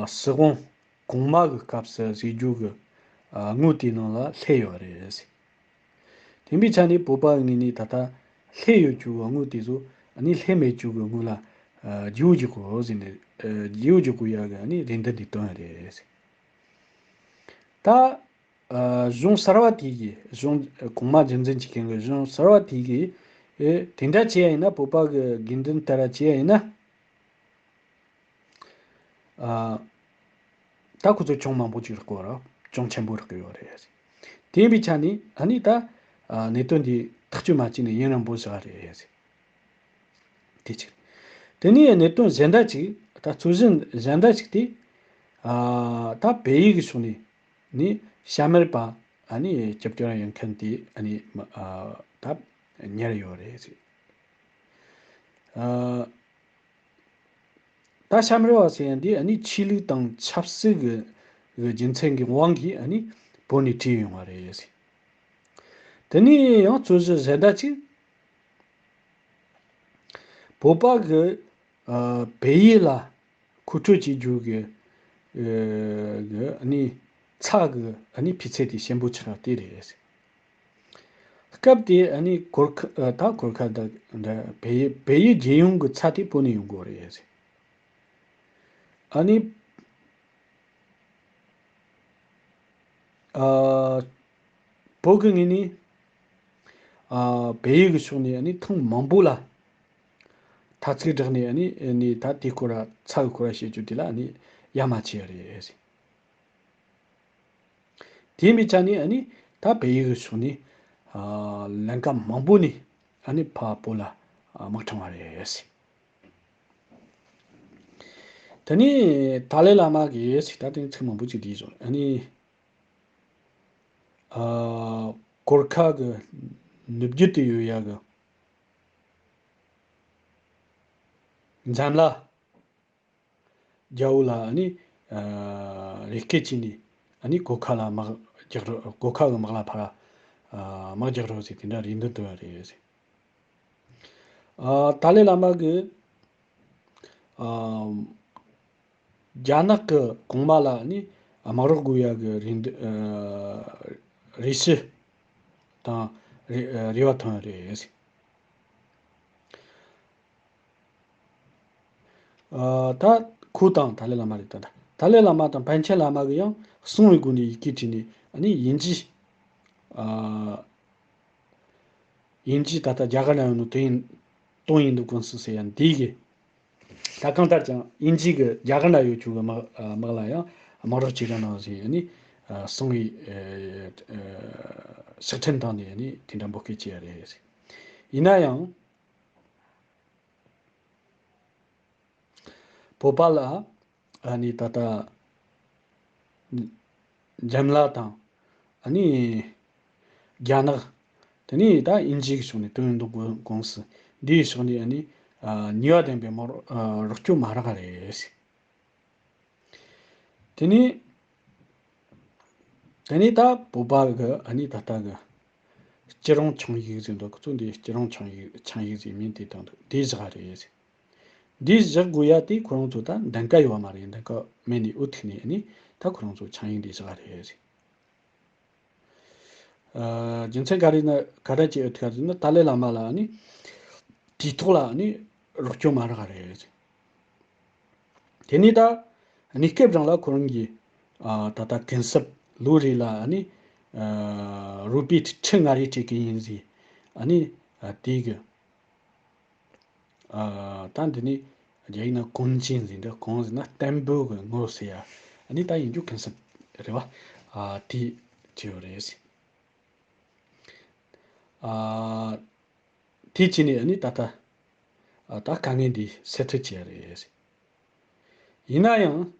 སྲིད་དབང་གོང་མ་གི་སྐབས་སུ་བཟོས་རྒྱུ་གི་དངུལ་དེའི་ནང་ལ་ལྷད་ཡོད་རེད། དེ་འབའི་ཆ་ནས་བོད་པ་ངོས་ནས་ད་ལྟ་ལྷད་ཡོད་རྒྱུ་གི་དངུལ་དེ་ཚོ་ཨ་ནི་ལྷད་མེད་རྒྱུ་གི་དངུལ་ལ་བརྗེ་བོ་རྒྱག་དགོས་ཟེར་ནས། བརྗེ་བོ་རྒྱག་དགོས་ཡ་གི་ཨ་ནི་རེ་འདུན་དེ་བཏོན་ཡོད་རེད། ད། གཞུང་གསར་བ་དེ་གིས། གཞུང་གོང་མ་རྒྱུན་འཛིན་བྱེད་མཁན་གྱི་གཞུང་གསར་བ་དེ་གིས་དེ་འདྲ་བྱས་ཡིན་ན། བོད་པ་གི་དགོས་འདུན་ལྟར་བྱས་ཡིན་ན། ད་ཁོ་ཚོ་གྱོང་མང་པོ་ཅིག་རག་གི་ཡོད་རེད། གྱོང་ཆེན་པོ་རག་གི་ཡོད་རེད། དེ་ཡིན་པའི་ཆ་ནས་ཨ་ནི་ད་གནད་དོན་འདི་ཐག་གཅོད་མ་བྱས་ནས་ཡུན་རིང་པོ་བཞག་རེད། དེ་གཅིག་དེ་ནས་གནད་དོན་གཞན་དག་ཅིག་ད་རྩོད་གཞི་གཞན་དག་ཅིག་དེ། ད་བལ་ཡུལ་གྱི་ཕྱོགས་ནས་ནི་ཤ་མེད་པ་ཨ་ནི་རྒྱབ་སྐྱོར་ཡོད་མཁན་དེ་ཨ་ནི་ད་ཉར་ཡོད་རེད་ཟེར། ད་ཤ་མེད་པ་ཟེར་ཡ་འདི་ཨ་ནི་ཆོས་ལུགས་དང་ཆབ་སྲིད་ཀྱི་རྒྱུ་མཚན་གྱི་དབང་གིས་ཨ་ནི་བོད་ནས་བྲོས་ཡོང་བ་རེད་ཟེར། དེ་ནས་ཡང་རྩོད་གཞི་གཞན་དག་ཅིག་བོད་པ་གི་བལ་ཡུལ་ལ་མཁོ་སྤྲོད་བྱེད་རྒྱུ་གི་གི་ཨ་ནི་ཚྭ་གི་ཨ་ནི་སྤུས་ཚད་དེ་ཞན་པོ་ཆགས་དེ་རེད། སྐབས་དེ་ཨ་ནི་གོར་ཁ་ད་གོར་ཁ་ད་འདྲ་བལ་ཡུལ་བལ་ཡུལ་རྒྱལ་ཡོངས་གི་ཚྭ་དེ་བོད་ནས་ཡོང་དགོས་རེད། ཨ་ནི། ཨ། བོད་ཀྱི་ངོས་ནས། ཨ། བལ་ཡུལ་གྱི་ཕྱོགས་ནས་ཨ་ནི་ཐེངས་མང་པོ་ལ་ཐ་ཚིག་བསྒྲགས་ནས་ཨ་ནི་ཨ་ནི་ད་དེ་སྐོར་ར་ཚྭ་གི་སྐོར་ར་བཤད་རྒྱུ་དེ་ལ་ཨ་ནི་ཡ་མ་བྱས་རེད། དེ་ཡིན་པའི་ཆ་ནས་ཨ་ནི་ད་བལ་ཡུལ་གྱི་ཕྱོགས་ནས། ཨ། ལན་ཀ་མང་པོ་ནས་ཨ་ནི་ཕར་བོད་ལ་དམག་དྲངས་པ་རེད། དེ་ནས་ཏཱ་ལའི་བླ་མ་གིས་ད་ཐེངས་ཚིག་མང་པོ་ཅིག་བྲིས་སོང་། ཨ་ནི། ཨ། གོར་ཁ་གི་ནུབ་རྒྱུད་དུ་ཡོད་ཡ་གི་འཛམ་ལྷ་རྒྱལ་པོ་ལ་ཨ་ནི། ཨ། རེ་སྐུལ་བྱས་ནས་ཨ་ནི་གོར་ཁ་ལ་དམག་རྒྱག་རོགས། གོར་ཁ་གི་དམག་ལ་ཕར། ཨ། དམག་རྒྱག་རོགས་ཟེར་དེ་འདྲ་རེ་འདུན་བཏོན་ཡ་རེད་ཟེར། ཨ། ཏཱ་ལའི་བླ་མ་གིས། ཨ། རྒྱ་ནག་གི་གོང་མ་ལ་ནི་དམག་རོགས་དགོས་ཡ་གི་རེ་འདུན། ཨ། རེ་ཞུ་དང་རེ་རེ་བ་ཐོན་རེད། ཨ། ད་ཁོ་དང་ཏཱ་ལའི་བླ་མ་རེད། ད་ད་ཏཱ་ལའི་བླ་མ་དང་པཎ་ཆེན་བླ་མ་གིས་ཡང་གསང་བའི་སྒོ་ནས་ཡི་གེ་བྲིས་ནས་ཨ་ནི་དབྱིན་ཇི། ཨ། དབྱིན་ཇི་ད་ལྟ་རྒྱ་གར་ན་ཡོད་ནོ་དེ་ཡིན། ཏོང་ཡིན་དུ་ཀུང་སི་ཟེར་ཡ་འདི་གི། ད་གང་ལྟར་ཀྱང་དབྱིན་ཇི་གི་རྒྱ་གར་ན་ཡོད་ཆོག་གི་དམག་དམག་ལ་ཡང་དམག་རོགས་བྱེད་ར་གནང་ཟེར་ཡ་ནི་གསང་བའི་ཕྱག་འཕྲིན་བཏང་ནས་ནི་དེ་འདྲ་འབོད་སྐུལ་བྱས་ཡ་རེད། ཡིན་ན་ཡང་། བོད་པ་ལ་ཨ་ནི་ད་ལྟ་འཇམ་ལ་དང་ཨ་ནི་རྒྱ་ནག་དེ་ནི་ད་དབྱིན་ཇི་གི་ཕྱོགས་ནས་ཏོང་ཡོན་ཏུང་ཀུང་སི་འདིའི་ཕྱོགས་ནས་ཨ་ནི་ཨ་ནུས་པ་ལྡན་པའི་དམག་རོགས་ཨ་རོགས་སྐྱོར་མ་རག་རེད། དེ་ནི་དེ་ནི་ད་བོད་པ་གི་ཨ་ནི་ད་ལྟ་གི་སྐྱིད་རོང་ཆིངས་ཡིག་ཟེར་འདུག་ཁོ་ཚོ་འདི་སྐྱིད་རོང་ཆིངས་ཡིག་ཆིངས་ཡིག་ཟེར་མིང་དེ་དང་འདུག་དེ་བཞག་རེད། འདི་བཞག་དགོས་ཡ་དེ་ཁོ་རང་ཚོ་ད་འདེམས་ཀ་ཡོད་མ་རེད། འདེམས་ཀ་མེད་ནས་འུ་ཐུག་ནས་ནི་ད་ཁོ་རང་ཚོ་ཆིངས་ཡིག་འདི་བཞག་རེད། ཨ། རྒྱུ་མཚན་ག་རེ་ན་ག་རེ་བྱས་འུ་ཐུག་ཟེར་ན་ཏཱ་ལའི་བླ་མ་ལ་ནི་དུས་ཐོག་ལ་ནི་རོགས་སྐྱོར་མ་རག་རེད། དེ་ནི་ད་གནས་སྐབས་རང་ལ་ཁོ་རང་གིས་ཨ་ད་ལྟ་གུན་གསབ་ལོ་རེ་ལ་ནི་ཨ་རུ་པི་ཁྲི་ལྔ་རེ་སྤྲད་ཀྱི་ཡིན་ཟེར། ཨ་ནི་ཨ་དེ་གི་ཨ་ད་འདི་ནི་རྒྱ་ཡིག་ན་གུང་ཅིང་ཟེར་འདི། གུང་ཟེར་ན་བརྟན་པོ་གི་ངོ་ཟེར་ཡ། ཨ་ནི་ད་ཡིན་རྒྱུ་གུན་གསབ་རེད་བ། ཨ་དེ་བྱས་ཡོད་རེད་ཟེར། ཨ་དེ་བྱས་ནས་ཨ་ནི་ད་ལྟ་ཨ་ད་དཀའ་ངལ་འདི་སེལ་ཐབས་བྱས་ཡ་རེད་ཟེར། ཡིན་ན་ཡང་།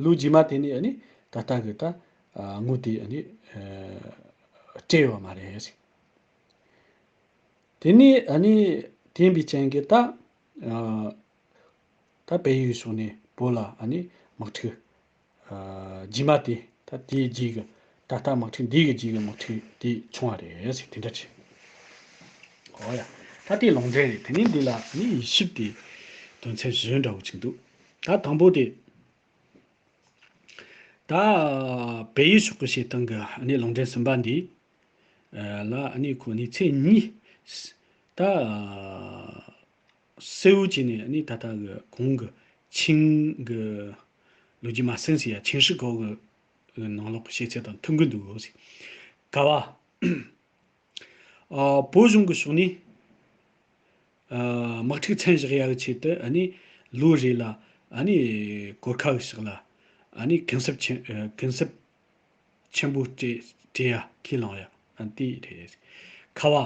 ལོ་རྗེས་མ་དེ་ནས་ཨ་ནི་ད་ལྟ་གི་ད་ཨ་དངུལ་དེ་ཨ་ནི་ཨ་སྤྲད་ཡོད་མ་རེད། དེ་ནས་ཨ་ནི་དེ་ཡིན་པའི་རྐྱེན་གྱིས་ད་ཨ་ད་བལ་ཡུལ་ཕྱོགས་ནས་བོད་ལ་ཨ་ནི་དམག་འཁྲུག་ཨ་རྗེས་མ་དེ་ད་དེའི་རྗེས་ཀྱི་ད་ལྟ་དམག་འཁྲུག་འདི་གི་རྗེས་ཀྱི་དམག་འཁྲུག་དེ་བྱུང་བ་རེད་ཟེར། དེ་འདྲ་བྱས། ཨོ་ཡ། ད་དེ་ལུང་འདྲེན་རེད། དེ་ནས་འདི་ལ་ནི་དབྱེ་ཞིབ་དེ་དོན་ཚན་བཞི་འདྲ་བོ་ཅིག་འདུག་ད་དང་པོ་དེ། ད་བལ་ཡུལ་ཕྱོགས་ཀྱི་བྱེད་སྟངས་ཀྱི་ནི་ལུང་འདྲེན་གསུམ་པ་འདི་ལ་ནི་ཁོ་གནས་ཚད་གཉིས། ད་གསལ་བོ་བྱས་ནས་ནི་ད་ལྟ་གི་གོང་གི་ཆིང་གི་ལོ་རྒྱུས་མ་ཟིན་ཟེར་ཡ་ཆིང་ཧྲི་ཀའོ་གི་ནང་ལོགས་ཀྱི་བཤད་ཚད་དང་མཐུན་གི་འདུག་ཟེར། ག་བ། ཨ་བོད་གཞུང་གི་ཕྱོགས་ནས་ཨ་དམག་འཁྲུག་མཚམས་བཞག་ཡག་གི་ཆེད་དུ་ཨ་ནི་ལོ་རེ་ལ་ཨ་ནི་གོར་ཁ་གི་ཕྱོགས་ལ་ཨ་ནི་གུན་གསབ་ཆེན་ཨ་གུན་གསབ་ཆེན་པོ་སྤྲད་སྤྲད་ཡ་ཁས་བླངས་ཡ་ཨ་དེ་རེད། ཁ་བ།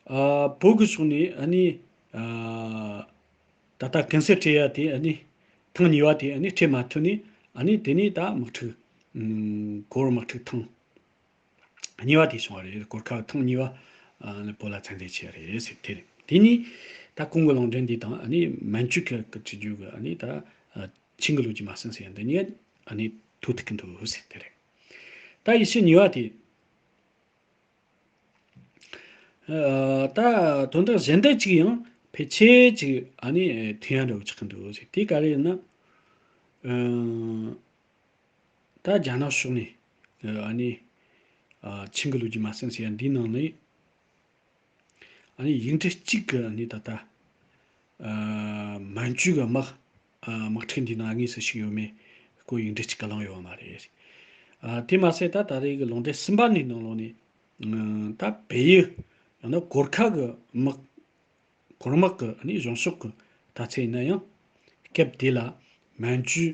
ཨ་བོད་གི་ཕྱོགས་ནས་ཨ་ནི་ཨ་ད་ལྟ་གུན་གསབ་སྤྲད་ཡ་དེ་ཨ་ནི་ཐེངས་གཉིས་པ་དེ་ཨ་ནི་སྤྲད་མ་ཐུབ་ནས་ཨ་ནི་དེ་ནས་ད་དམག་འཁྲུག་ཨ་གོར་དམག་འཁྲུག་ཐེངས་གཉིས་པ་དེ་བྱུང་བ་རེད། གོར་ཁ་ཐེངས་གཉིས་པ་ཨ་ནི་བོད་ལ་མཚམས་འཛིན་བྱས་རེད་ཟེར། དེ་རེད། དེ་ནས་ད་གོང་གི་ལུང་འདྲེན་འདི་དང་ཨ་ནི་མན་ཇུ་གི་གི་བྲིས་རྒྱུ་གི་ཨ་ནི་ད་ཨ་ཆིང་གི་ལོ་རྒྱུས་མ་ཟིན་ཟེར་ཡ་འདི་གཉིས་ཨ་ནི་ཐུག་ཐུག་གི་འདུག་ཟེར། དེ་རེད། ད་དབྱེ་ཞིབ་གཉིས་པ་དེ། ཨ་ད་དོན་དག་གཞན་དག་ཅིག་ཡང་ཕལ་ཆེར་ཅིག་ཨ་ནི་མཐུན་ཡ་འདྲ་བོ་ཆགས་ཀྱི་འདུག་ཟེར། དེ་ག་རེ་ཡིན་ན། ཨ་ད་རྒྱ་ནག་ཕྱོགས་ནས་ཨ་ནི་ཨ་ཆིང་གི་ལོ་རྒྱུས་མ་ཟིན་ཟེར་ཡ་འདིའི་ནང་ནས་ཨ་ནི་ཡིག་འབྲུ་གཅིག་གི་ཨ་ནི་ད་ལྟ་ཨ་མན་ཇུ་གི་དམག་ཨ་དམག་འཁྲུག་འདིའི་ནང་དངོས་སུ་ཞུགས་ཡོད་མེད་སྐོར་ཡིག་འབྲུ་གཅིག་གི་གླེང་ཡོད་མ་རེད། ཨ་དེ་མ་ཟད་ད་ད་རེས་ཀྱི་ལུང་འདྲེན་གསུམ་པ་འདིའི་ནང་ལོགས་ནས་ཨ་ད་བལ་ཡུལ་ཡང་ན་གོར་ཁ་གི་དམག་གོར་དམག་གི་ཨ་ནི་གཞུང་ཕྱོགས་ཀྱི་དར་ཚད་ཡིན་ན་ཡང་སྐབས་དེ་ལ་མན་ཇུ་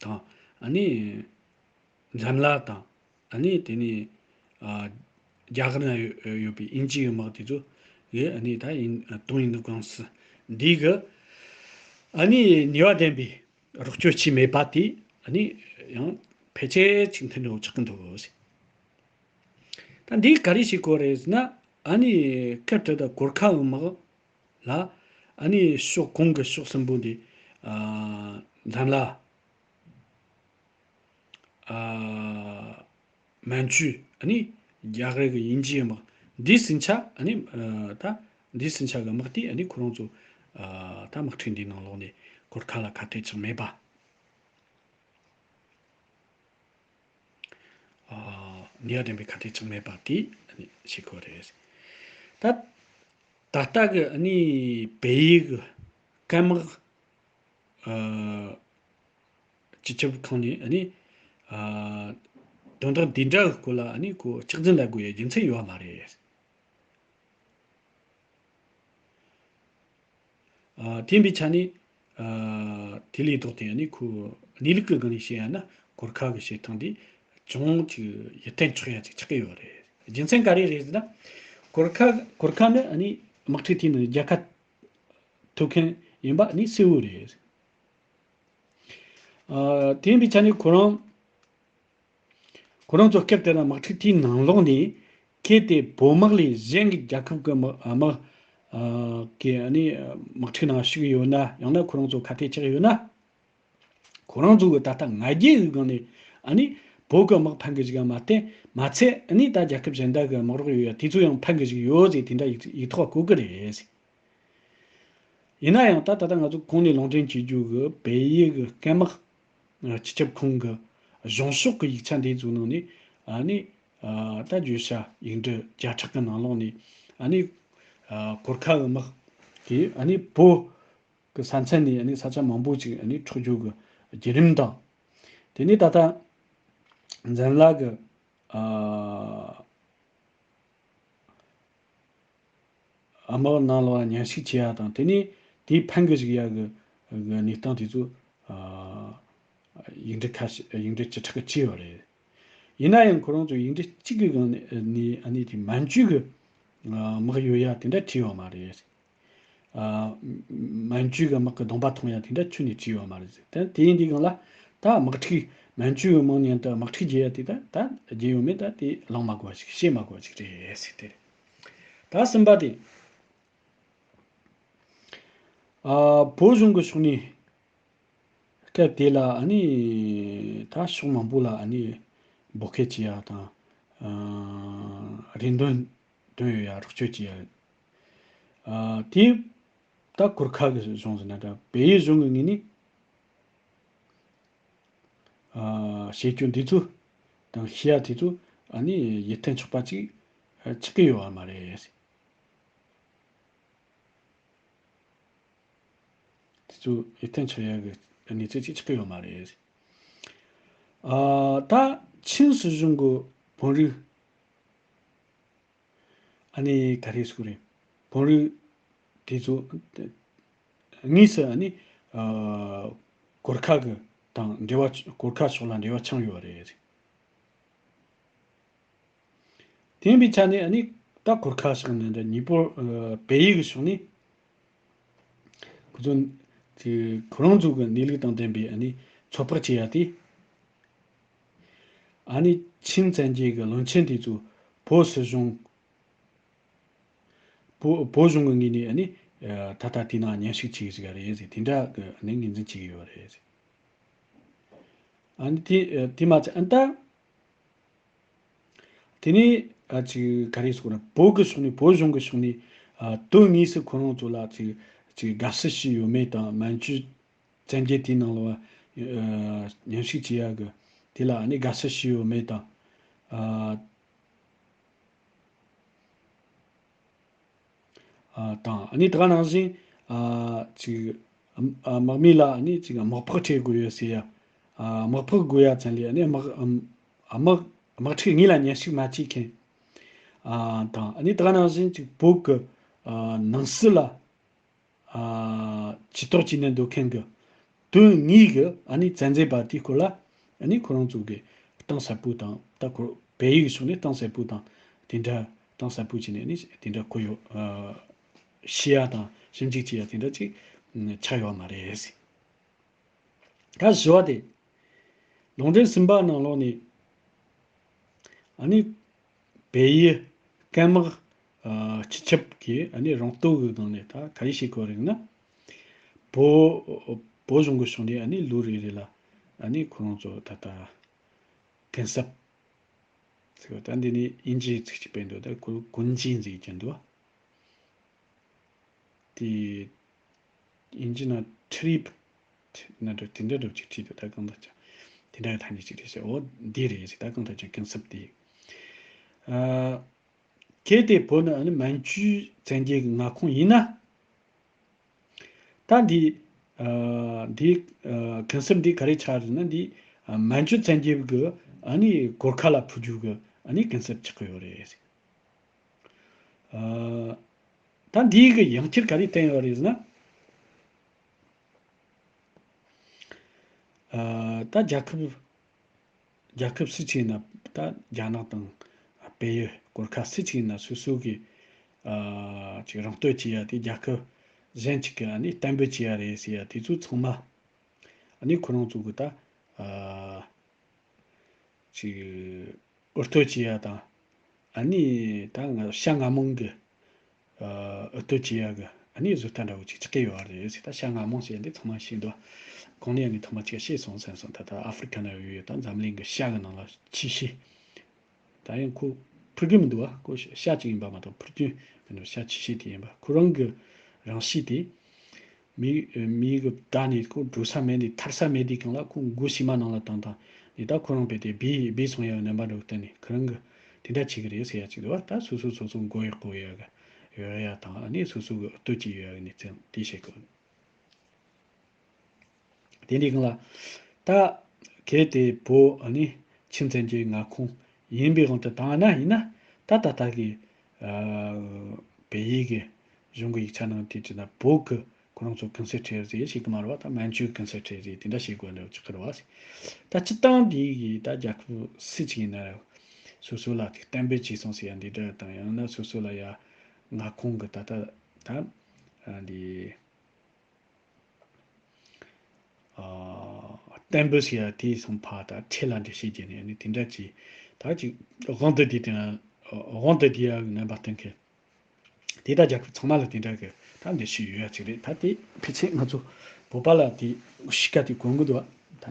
དང་ཨ་ནི་འཛམ་ལྷ་དང་ཨ་ནི་དེ་ནས་ཨ་རྒྱ་གར་ན་ཡོད་ཡོད་པའི་དབྱིན་ཇི་ཡི་དམག་དེ་ཚོ་གིས་ཨ་ནི་ད་ཡིན་ཏོང་ཡིན་ཏུང་ཀུང་སི་འདི་གི་ཨ་ནི་ནུས་པ་ལྡན་པའི་རོགས་སྐྱོར་བྱས་མེད་པ་དེ་ཨ་ནི་ཡང་ཕལ་ཆེར་ཅིག་མཐུན་འགྲོ་ཆགས་ཀྱི་འདུག་ཟེར། ད་འདི་ག་རེ་ཞིག་གོ་རེད་ཟེར་ན། ཨ་ནི་སྐབས་དེ་དག་གོར་ཁ་འོ་དམག་ལ་ཨ་ནི་ཕྱོགས་གོང་གི་ཕྱོགས་གསུམ་པོ་འདི་ཨ་འཛམ་ལྷ་ཨ་མན་ཇུ་ཨ་ནི་ རྒྱ་གར་གི་དབྱིན་ཇིའི་དམག་འདིའི་ཟིན་ཆ་ཨ་ནི་ཨ་ད་འདིའི་ཟིན་ཆ་གི་དམག་དེ་ཨ་ནི་ཁོ་རང་ཚོ་ཨ་ད་དམག་འཁྲུག་འདིའི་ནང་ལོགས་ནས་གོར་ཁ་ལ་ཁ་གཏད་གཅོག་མེད་པ། ཨ་ནུས་པ་ལྡན་པའི་ཁ་གཏད་གཅོག་མེད་པ་དེ་ཨ་ནི་ཤེས་དགོས་རེད། ད་ད་ལྟ་གི་ཨ་ནི་བལ་ཡུལ་གི་སྐམ་དམག་ཨ་སྤྱི་ཁྱབ་ཁང་ནས་ཨ་ནི་ཨ་དོན་དག་འདི་འདྲ་གི་སྐོར་ལ་ཨ་ནི་ཁོ་སྐྱག་རྫུན་ལབ་དགོས་ཡ་རྒྱུ་མཚན་ཡོད་མ་རེད། ཨ་དེ་ཡིན་པའི་ཆ་ནས་ཨ་དེ་ལས་ལྡོག་སྟེ་ཨ་ནི་ཁོ་གནས་ལུགས་ཀྱི་སྒང་ནས་བཤད་ཡ་ན་གོར་ཁ་གི་བྱེད་སྟངས་འདི་ཅུང་ཅིག་ཡིད་བརྟན་ཆོག་ཡ་ཅིག་ཆགས་ཀྱི་ཡོད་རེད། རྒྱུ་མཚན་ག་རེ་རེད་ཟེར་ན། གོར་ཁ་གོར་ཁ་ནི་ཨ་ནི་དམག་འཁྲུག་དེའི་ནང་རྒྱལ་ཁ་ཐོབ་མཁན་ཡིན་པ་ཨ་ནི་གསལ་བོ་རེད། ཨ་དེ་ཡིན་པའི་ཆ་ནས་ཁོ་རང་ཁོ་རང་ཚོ་སྐབས་དེ་ན་དམག་འཁྲུག་དེའི་ནང་ལོགས་ནས་གལ་ཏེ་བོད་དམག་ལས་གཞན་གྱི་རྒྱལ་ཁབ་ཀྱི་དམག་དམག་གི་ཨ་ནི་དམག་འཁྲུག་ནང་ཞུགས་ཡོད་ན། ཡང་ན་ཁོ་རང་ཚོ་ཁ་གཏད་བཅག་ཡོད་ན། ཁོ་རང་ཚོ་གི་ད་ལྟ་ང་རྒྱལ་གྱི་སྒང་ནས་ཨ་ནི་བོད་ཀྱི་དམག་ཕམ་གི་ཞིག་མ་གཏོགས་མ་ཚད། ཨ་ནི་ད་རྒྱལ་ཁབ་གཞན་དག་གི་དམག་རོགས་ཡོད་ཡ་དེ་ཚོ་ཡང་ཕམ་གི་ཞིག་ཡོད་ཟེར་དེ་འདྲ་ཡིག་ཡིག་ཐོག་བཀོད་གི་རེད། ཡིན་ན་ཡང་ད་ད་ལྟ་ང་ཚོ་གོང་ནས་ལུང་འདྲེན་བྱེད་རྒྱུ་གི་བལ་ཡུལ་གི་སྐམ་དམག་སྤྱི་ཁྱབ་ཁང་གི་གཞུང་ཕྱོགས་ཀྱི་ཡིག་ཆ་འདི་ཚོའི་ནང་ནས་ཨ་ནི་ད་བརྗོད་བྱ་ཡིག་འབྲུ་བརྒྱ་ཕྲག་གི་ནང་ལོགས་ནས་ཨ་ནི་གོར་ཁ་གི་དམག་གིས་ཨ་ནི་བོད་ཀྱི་ས་མཚམས་ནས་ཨ་ནི་ས་ཆ་མང་པོ་ཅིག་ཨ་ནི་འཕྲོག་རྒྱུ་གི་བརྒྱུད་རིམ་དང་། དེ་ནས་ད་ལྟ་འཛམ་ལྷ་གི་ཨ་དམག་ནང་ལོགས་ལ་མཉམ་ཞུགས་བྱེད་ཡ་དང་། དེ་ནས་དེའི་ཕན་གི་ཞིག་ཡ་གི་གི་གནས་སྟངས་དེ་ཚོ་ཨ་ཡིག་འབྲུ་ཁ་ཤས་ཡིག་འབྲུ་བཅུ་ཕྲག་གཅིག་ཡོད་རེད། ཡིན་ན་ཡང་ཁོ་རང་ཚོ་ཡིག་འབྲུ་གཅིག་གི་སྒང་ནས་ཨ་ནི་དེ་མན་ཇུ་གི་ཨ་དམག་ཡོད་ཡ་དེ་འདྲ་བྲིས་ཡོད་མ་རེད། ཨ་མན་ཇུ་གི་དམག་གི་གདོང་པ་མཐོང་ཡ་དེ་འདྲ་ཁྱོན་ནས་བྲིས་ཡོད་མ་རེད། དེ་དེ་ཡིན་དུས་སྒང་ལ་ད་དམག་འཁྲུག་མན་ཇུ་གི་དམག་མཉམ་དུ་དམག་འཁྲུག་བརྒྱབ་ཡ་དེ་ད་ད་བརྒྱབ་ཡོད་མེད་ད་དེ་གླེང་མ་དགོས་པ་ཞིག་བཤད་མ་དགོས་པ་ཞིག་རེད་ཟེར་དེ་རེད། ད་གསུམ་པ་དེ། ཨ་བོད་གཞུང་གི་ཕྱོགས་ནས་སྐབས་དེ་ལ་ཨ་ནི་ད་ཕྱོགས་མང་པོ་ལ་ཨ་ནི་འབོད་སྐུལ་བྱེད་ཡ་དང་། ཨ་རེ་འདུན་འདོན་ཡོད་ཡ་རོགས་སྐྱོར་བྱེད་ཡ། ཨ་དེ་ད་གོར་ཁ་གི་གཞུང་ཟེར་ན་འདྲ། བལ་ཡུལ་གཞུང་གི་ངོས་ནས་ཨ་བྱེད་རྒྱུ་འདི་ཚོ་དང་བྱེད་ཡ་དེ་ཚོ་ཨ་ནི་ཡིད་བརྟན་ཆོག་པ་ཅིག་ཆགས་ཀྱི་ཡོད་པ་མ་རེད། དེ་ཚོ་ཡིད་བརྟན་ཆོག་ཡ་གི་གནས་ཚུལ་ཅིག་ཆགས་ཀྱི་ཡོད་མ་རེད། ཨ་ད་ཆིན་སྲིད་གཞུང་གི་དཔོན་རིགས་ཨ་ནི་ག་རེ་ཟེར་དགོས་རེད། དཔོན་རིགས་དེ་ཚོ་དངོས་སུ་ཨ་ནི་ཨ་གོར་ཁ་གི་དང་འབྲེལ་བ། གོར་ཁ་ཕྱོགས་ལ་འབྲེལ་བ་འཆང་ཡོད་རེད། དེ་ཡིན་པའི་ཆ་ནས་ཨ་ནི་ད་གོར་ཁ་ཕྱོགས་ནས་འདྲ། ཉི་པོ་ཨ་བལ་ཡུལ་གྱི་ཕྱོགས་ནས་ཁོ་ཚོ་དེ་ཁོ་རང་ཚོ་གི་གནས་ལུགས་དང་ལྡན་པའི་ཨ་ནི་ཚོད་དཔག་བྱེད་ཡ་དེ། ཨ་ནི་ཆིན་བཙན་རྒྱལ་གྱི་བློན་ཆེན་དེ་ཚོ་བོད་སྲིད་གཞུང་། བོད་བོད་གཞུང་གི་ངོས་ནས་ཨ་ནི་ཨ་ད་ལྟ་དེ་ནང་མཉམ་ཞུགས་བྱེད་ཀྱི་ཟིག་རེད་ཟེར། དེ་འདྲ་གི་ཨ་ནི་ངོས་འཛིན་བྱེད་ཀྱི་ཡོད་རེད་ཟེར། ཨ་ནི་དེ་ཨ་དེ་མ་ཚད་ཨ་ད། དེ་ནས་ཨ་ཅིག་ག་རེ་ཟེར་དགོས་རེད། བོད་ཀྱི་ཕྱོགས་ནས་བོད་གཞུང་གི་ཕྱོགས་ནས་ཨ་དོན་དངོས་སུ་ཁོ་རང་ཚོ་ལ་ཅིག་ཅིག་དགའ་བསུ་ཞུས་ཡོད་མེད་དང་། མན་ཇུ་བཙན་རྒྱལ་དེའི་ནང་ལ་ཨ་མཉམ་ཞུགས་བྱེད་ཡ་གི་དེ་ལ་ཨ་ནི་དགའ་བསུ་ཞུས་ཡོད་མེད་དང་། ཨ་ཨ་དང་། ཨ་ནི་དེ་ག་ནང་བཞིན་ཨ་ཅིག་ཨ་དམག་མི་ལ་ཨ་ནི་ཅིག་དམག་ཕོགས་སྤྲད་དགོས་ཡོད་ཟེར་ཡ། ཨ་དམག་ཕོགས་དགོས་ཡ་ཙམ་ལས་ཨ་ནི་དམག་ཨམ་དམག་དམག་འཁྲུག་དངོས་ལ་མཉམ་ཞུགས་མ་བྱེད་མཁན། ཨ་དང་། ཨ་ནི་དེ་ག་ནང་བཞིན་ཅིག་བོད་ཀྱི་ཨ་ནང་སྲིད་ལ་ཨ་ཇུས་གཏོགས་བྱས་ནས་འདུག་མཁན་གྱི་དོན་དངོས་ཀྱི་ཨ་ནི་བཙན་འཛུལ་པ་དེའི་སྐོར་ལ་ཨ་ནི་ཁོ་རང་ཚོ་གིས་གཏིང་ཟབ་པོ་དང་། ད་ཁོ་བལ་ཡུལ་གྱི་ཕྱོགས་ནས་གཏིང་ཟབ་པོ་དང་། དེ་འདྲ་གཏིང་ཟབ་པོ་བྱས་ནས་ཨ་ནི་དེ་འདྲ་གོ་ཡོད། ཨ་ཤེས་ཡ་དང་ཞིབ་འཇུག་བྱེད་ཡ་དེ་འདྲ་ཅིག་ཆགས་ཡོད་མ་རེད། ད་བཞི་བ་དེ། ལུང་འདྲེན་གསུམ་པ་ནང་ལོགས་ནས་ཨ་ནི་བལ་ཡུལ་སྐམ་དམག་ཨ་སྤྱི་ཁྱབ་ཀྱིས་ཨ་ནི་རང་སྟོབས་ཀྱི་སྒང་ནས་ད་ག་རེ་བྱེད་དགོས་རེད་ན། བོད་བོད་གཞུང་གི་ཕྱོགས་ནས་ཨ་ནི་ལོ་རེ་རེ་ལ་ཨ་ནི་ཁོ་རང་ཚོ་ད་ལྟ་གུན་གསབ་ ཚིག་ད་འདི་ནི་དབྱིན་ཇིའི་ཚིག་ཅིག་སྤེལ་འདུག་ད་ཀུན་ཀུན་གྱིས་ཟེར་གྱི་འདུག་དེ་དབྱིན་ཇི་ན་ཁྲི་རིབ་ན་འདྲ་དེ་འདྲ་འདྲ་ཅིག་བྲིས་འདུག་ད་གང་ལྟར་ཀྱང་དེ་འདྲ་ཐ་སྙད་ཅིག་རེད་ཟེར། འོ་འདི་རེད་ཟེར། ད་གང་ལྟར་ཀྱང་གུན་གསབ་དེ། ཨ། གལ་ཏེ་བོད་ནི་ཨ་ནི་མན་ཇུའི་བཙན་རྒྱལ་གྱི་མངའ་ཁོངས་ཡིན་ན། ད་འདི། ཨ། འདི། ཨ། གུན་གསབ་འདི་ག་རེ་ཆགས་རེད་ན། འདི། ཨ། མན་ཇུ་བཙན་རྒྱལ་གྱི་ཨ་ནི་གོར་ཁ་ལ་ཕུལ་རྒྱུ་གི་ཨ་ནི་གུན་གསབ་ཆགས་ཀྱི་ཡོད་རེད། ཨ། ད་འདི་གི་ཡང་བསྐྱར་ག་རེ་བསྟན་ཡོད་རེད་ཟེར་ན། ཨ། ད་རྒྱལ་ཁབ། རྒྱལ་ཁབ་སུ་གཅིག་ཡིན་ན། ད་རྒྱ་ནག་དང་བལ་ཡུལ་གོར་ཁ་སུ་གཅིག་ཡིན་ན་སོ་སོ་གི། ཨ། ཅིག་རང་སྟོད་བྱེད་ཡ་དེ་རྒྱལ་ཁབ་གཞན་གཅིག་གི་ཨ་ནི་གཏན་འབེབས་བྱེད་ཡ་རེད་ཟེར་ཡ་དེ་ཚོ་ཚང་མ་ཨ་ནི་ཁོ་རང་ཚོ་གི་ད། ཨ། ཅིག་འུར་གཏོད་བྱེད་ཡ་དང་། ཨ་ནི་ད་ང་ཤ་ང་མོང་གི། ཨ། འུར་གཏོད་བྱེད་ཡ་གི་ཨ་ནི་བཟོ་ལྟ་འདྲ་བོ་ཅིག་ཆགས་ཀྱི་ཡོད་རེད་ཟེར། ད་ཤ་ང་མོང་ཟེར་འདི་ཚང་མ་ཤེས་འདུག་གོང་ནས་ནི་ཐོག་མ་ཅིག་ཤེས་སོང་ཟེར་སོང་། ད་ལྟ་ཨ་ཧྥེ་རི་ཁ་ན་ཡོད་ཡོད་ད་འཛམ་གླིང་གི་ཤ་གི་ནང་ལ་ཆེ་ཤོས། ད་ཡང་ཁོ་ཕུལ་གྱི་མི་འདུག་བ། ཁོ་ཤ་ཅིག་ཡིན་པ་མ་གཏོགས་ཕུལ་རྒྱུ་མི་འདུག་ཤ་ཆེ་ཤོས་དེ་ཡིན་པ། ཁོ་རང་གི་རང་གཤིས་དེ། མི། མི་གི་བདག་ནི་ཁོ་འགྲོ་ས་མེད་ནི་ཐར་ས་མེད་དུས་སྒང་ལ་ཁོ་མགོ་ཕྱི་མ་ནང་ལ་བཏང་བཏང་ནི། ད་ཁོ་རང་བས་དེ་སྦས་སྦས་སོང་ཡ་རྣམ་པ་འདྲ་བོ་བསྟན་ནས་ཁོ་རང་གི་དེ་འདྲ་བྱེད་ཀྱི་རེད་ཟེར་ཡ་ཅིག་འདུག་བ། ད་སོ་སོ་སོ་སོ་མགོ་ཡག་པོ་ཡོད་ཡ་གི་ཡོད་ཡ་དང་ཨ་ནི་སོ་སོ་གི་ལྟོས་ཀྱི་ཡོད་ཡ་གི་གནས་ཚུལ་དེ་བཤད་དགོས། དེ་འདྲའི་སྒང་ལ། ད་གལ་ཏེ་བོད་ཨ་ནི་ཆིན་བཙན་རྒྱལ་མངའ་ཁོངས་ཡིན་པའི་དབང་དུ་བཏང་བ་ན་ཡིན་ན། ད་ད་ལྟ་གི། ཨ། བལ་ཡུལ་གྱི་གཞུང་གི་ཡིག་ཆ་ནང་དེ་བྱས་ན་བོད་ཀྱི་ཁོ་རང་ཚོ་གུན་གསབ་སྤྲད་ཟེར་བཤད་གི་མ་རེད་བ། ད་མན་ཇུའི་གུན་གསབ་སྤྲད་ཟེར་དེ་འདྲ་བཤད་དགོས་འདྲ་ཆགས་ཀྱི་རེད་བ། ད་སྤྱིར་བཏང་འདི་གི་ད་རྒྱལ་ཁབ་སུ་གཅིག་ཡིན་ན་སོ་སོ་ལ་དེ་གཏན་འབེབས་བྱས་སོང་ཟེར་ཡ་འདི་འདྲ་དང་། ཡང་ན་སོ་སོ་ལ་ཡ་མངའ་ཁོངས་ཀྱི་ད་ལྟ་ད་ཨ་འདི། ཨ། གཏན་འབེབས་ཟེར་ཡ་དེ་སོང་ཕ་ད་ཁྲལ་ལ་འདྲ་བཤད་རྒྱུ་ནས་ནི་དེ་འདྲ་ཅིག་ད་ཅིག་དབང་དུ་བསྡུས་ཏེ། དབང་དུ་བསྡུས་ཡ་གི་རྣམ་པ་སྟོན་མཁན་དེ་ད་རྒྱལ་ཁབ་ཚང་མ་ལ་དེ་འདྲ་གི་ད་འདི་ཞིག་ཡོད་ཡ་ཅིག་རེད། ད་དེ་ཕལ་ཆེར་ང་ཚོ་བོད་པ་ལ་དེ་གཤིས་ཀ་དེ་གོ་གི་འདུག་བ། ད་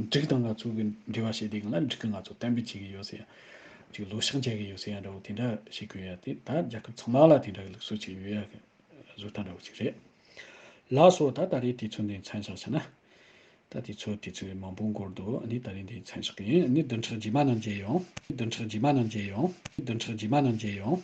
འབྲུག་དང་ང་ཚོ་གི་འབྲེལ་བ་བྱེད་དུས་སྒང་ལ་འབྲུག་གི་ང་ཚོ་གཏན་འབེབས་བྱེད་ཀྱི་ཡོད་ཟེར་ཡ། ཅིག་ལོ་ཕྱག་འཇལ་གི་ཡོད་ཟེར་ཡ་འདྲ་བོ་དེ་འདྲ་བཤད་གི་ཡོད་ཡ། དེ་ད་རྒྱལ་ཁབ་ཚང་མ་ལ་དེ་འདྲ་གི་ལུགས་སྲོལ་ཅིག་ཡོད་ཡ་གི་བཟོ་ལྟ་འདྲ་བོ་ཅིག་རེད། ལགས་སོ། ད་ད་རེས་དུས་ཚོད་འདི་མཚམས་བཞག་ཟེར་ན། ད་དུས་ཚོད་དུས་ཚོད་མང་པོ་འགོར་འདུག་ཨ་ནི་ད་རེས་འདི་མཚམས་བཞག་གི་ཡིན། ཨ་ནི་བདུན་ཕྲག་རྗེས་མ་ནང་མཇལ་ཡོང་། བདུན་ཕྲག་རྗེས་མ་ནང་མཇལ་ཡོང་། བདུན་ཕྲག་རྗེས་མ་ནང་མཇལ་ཡོང་།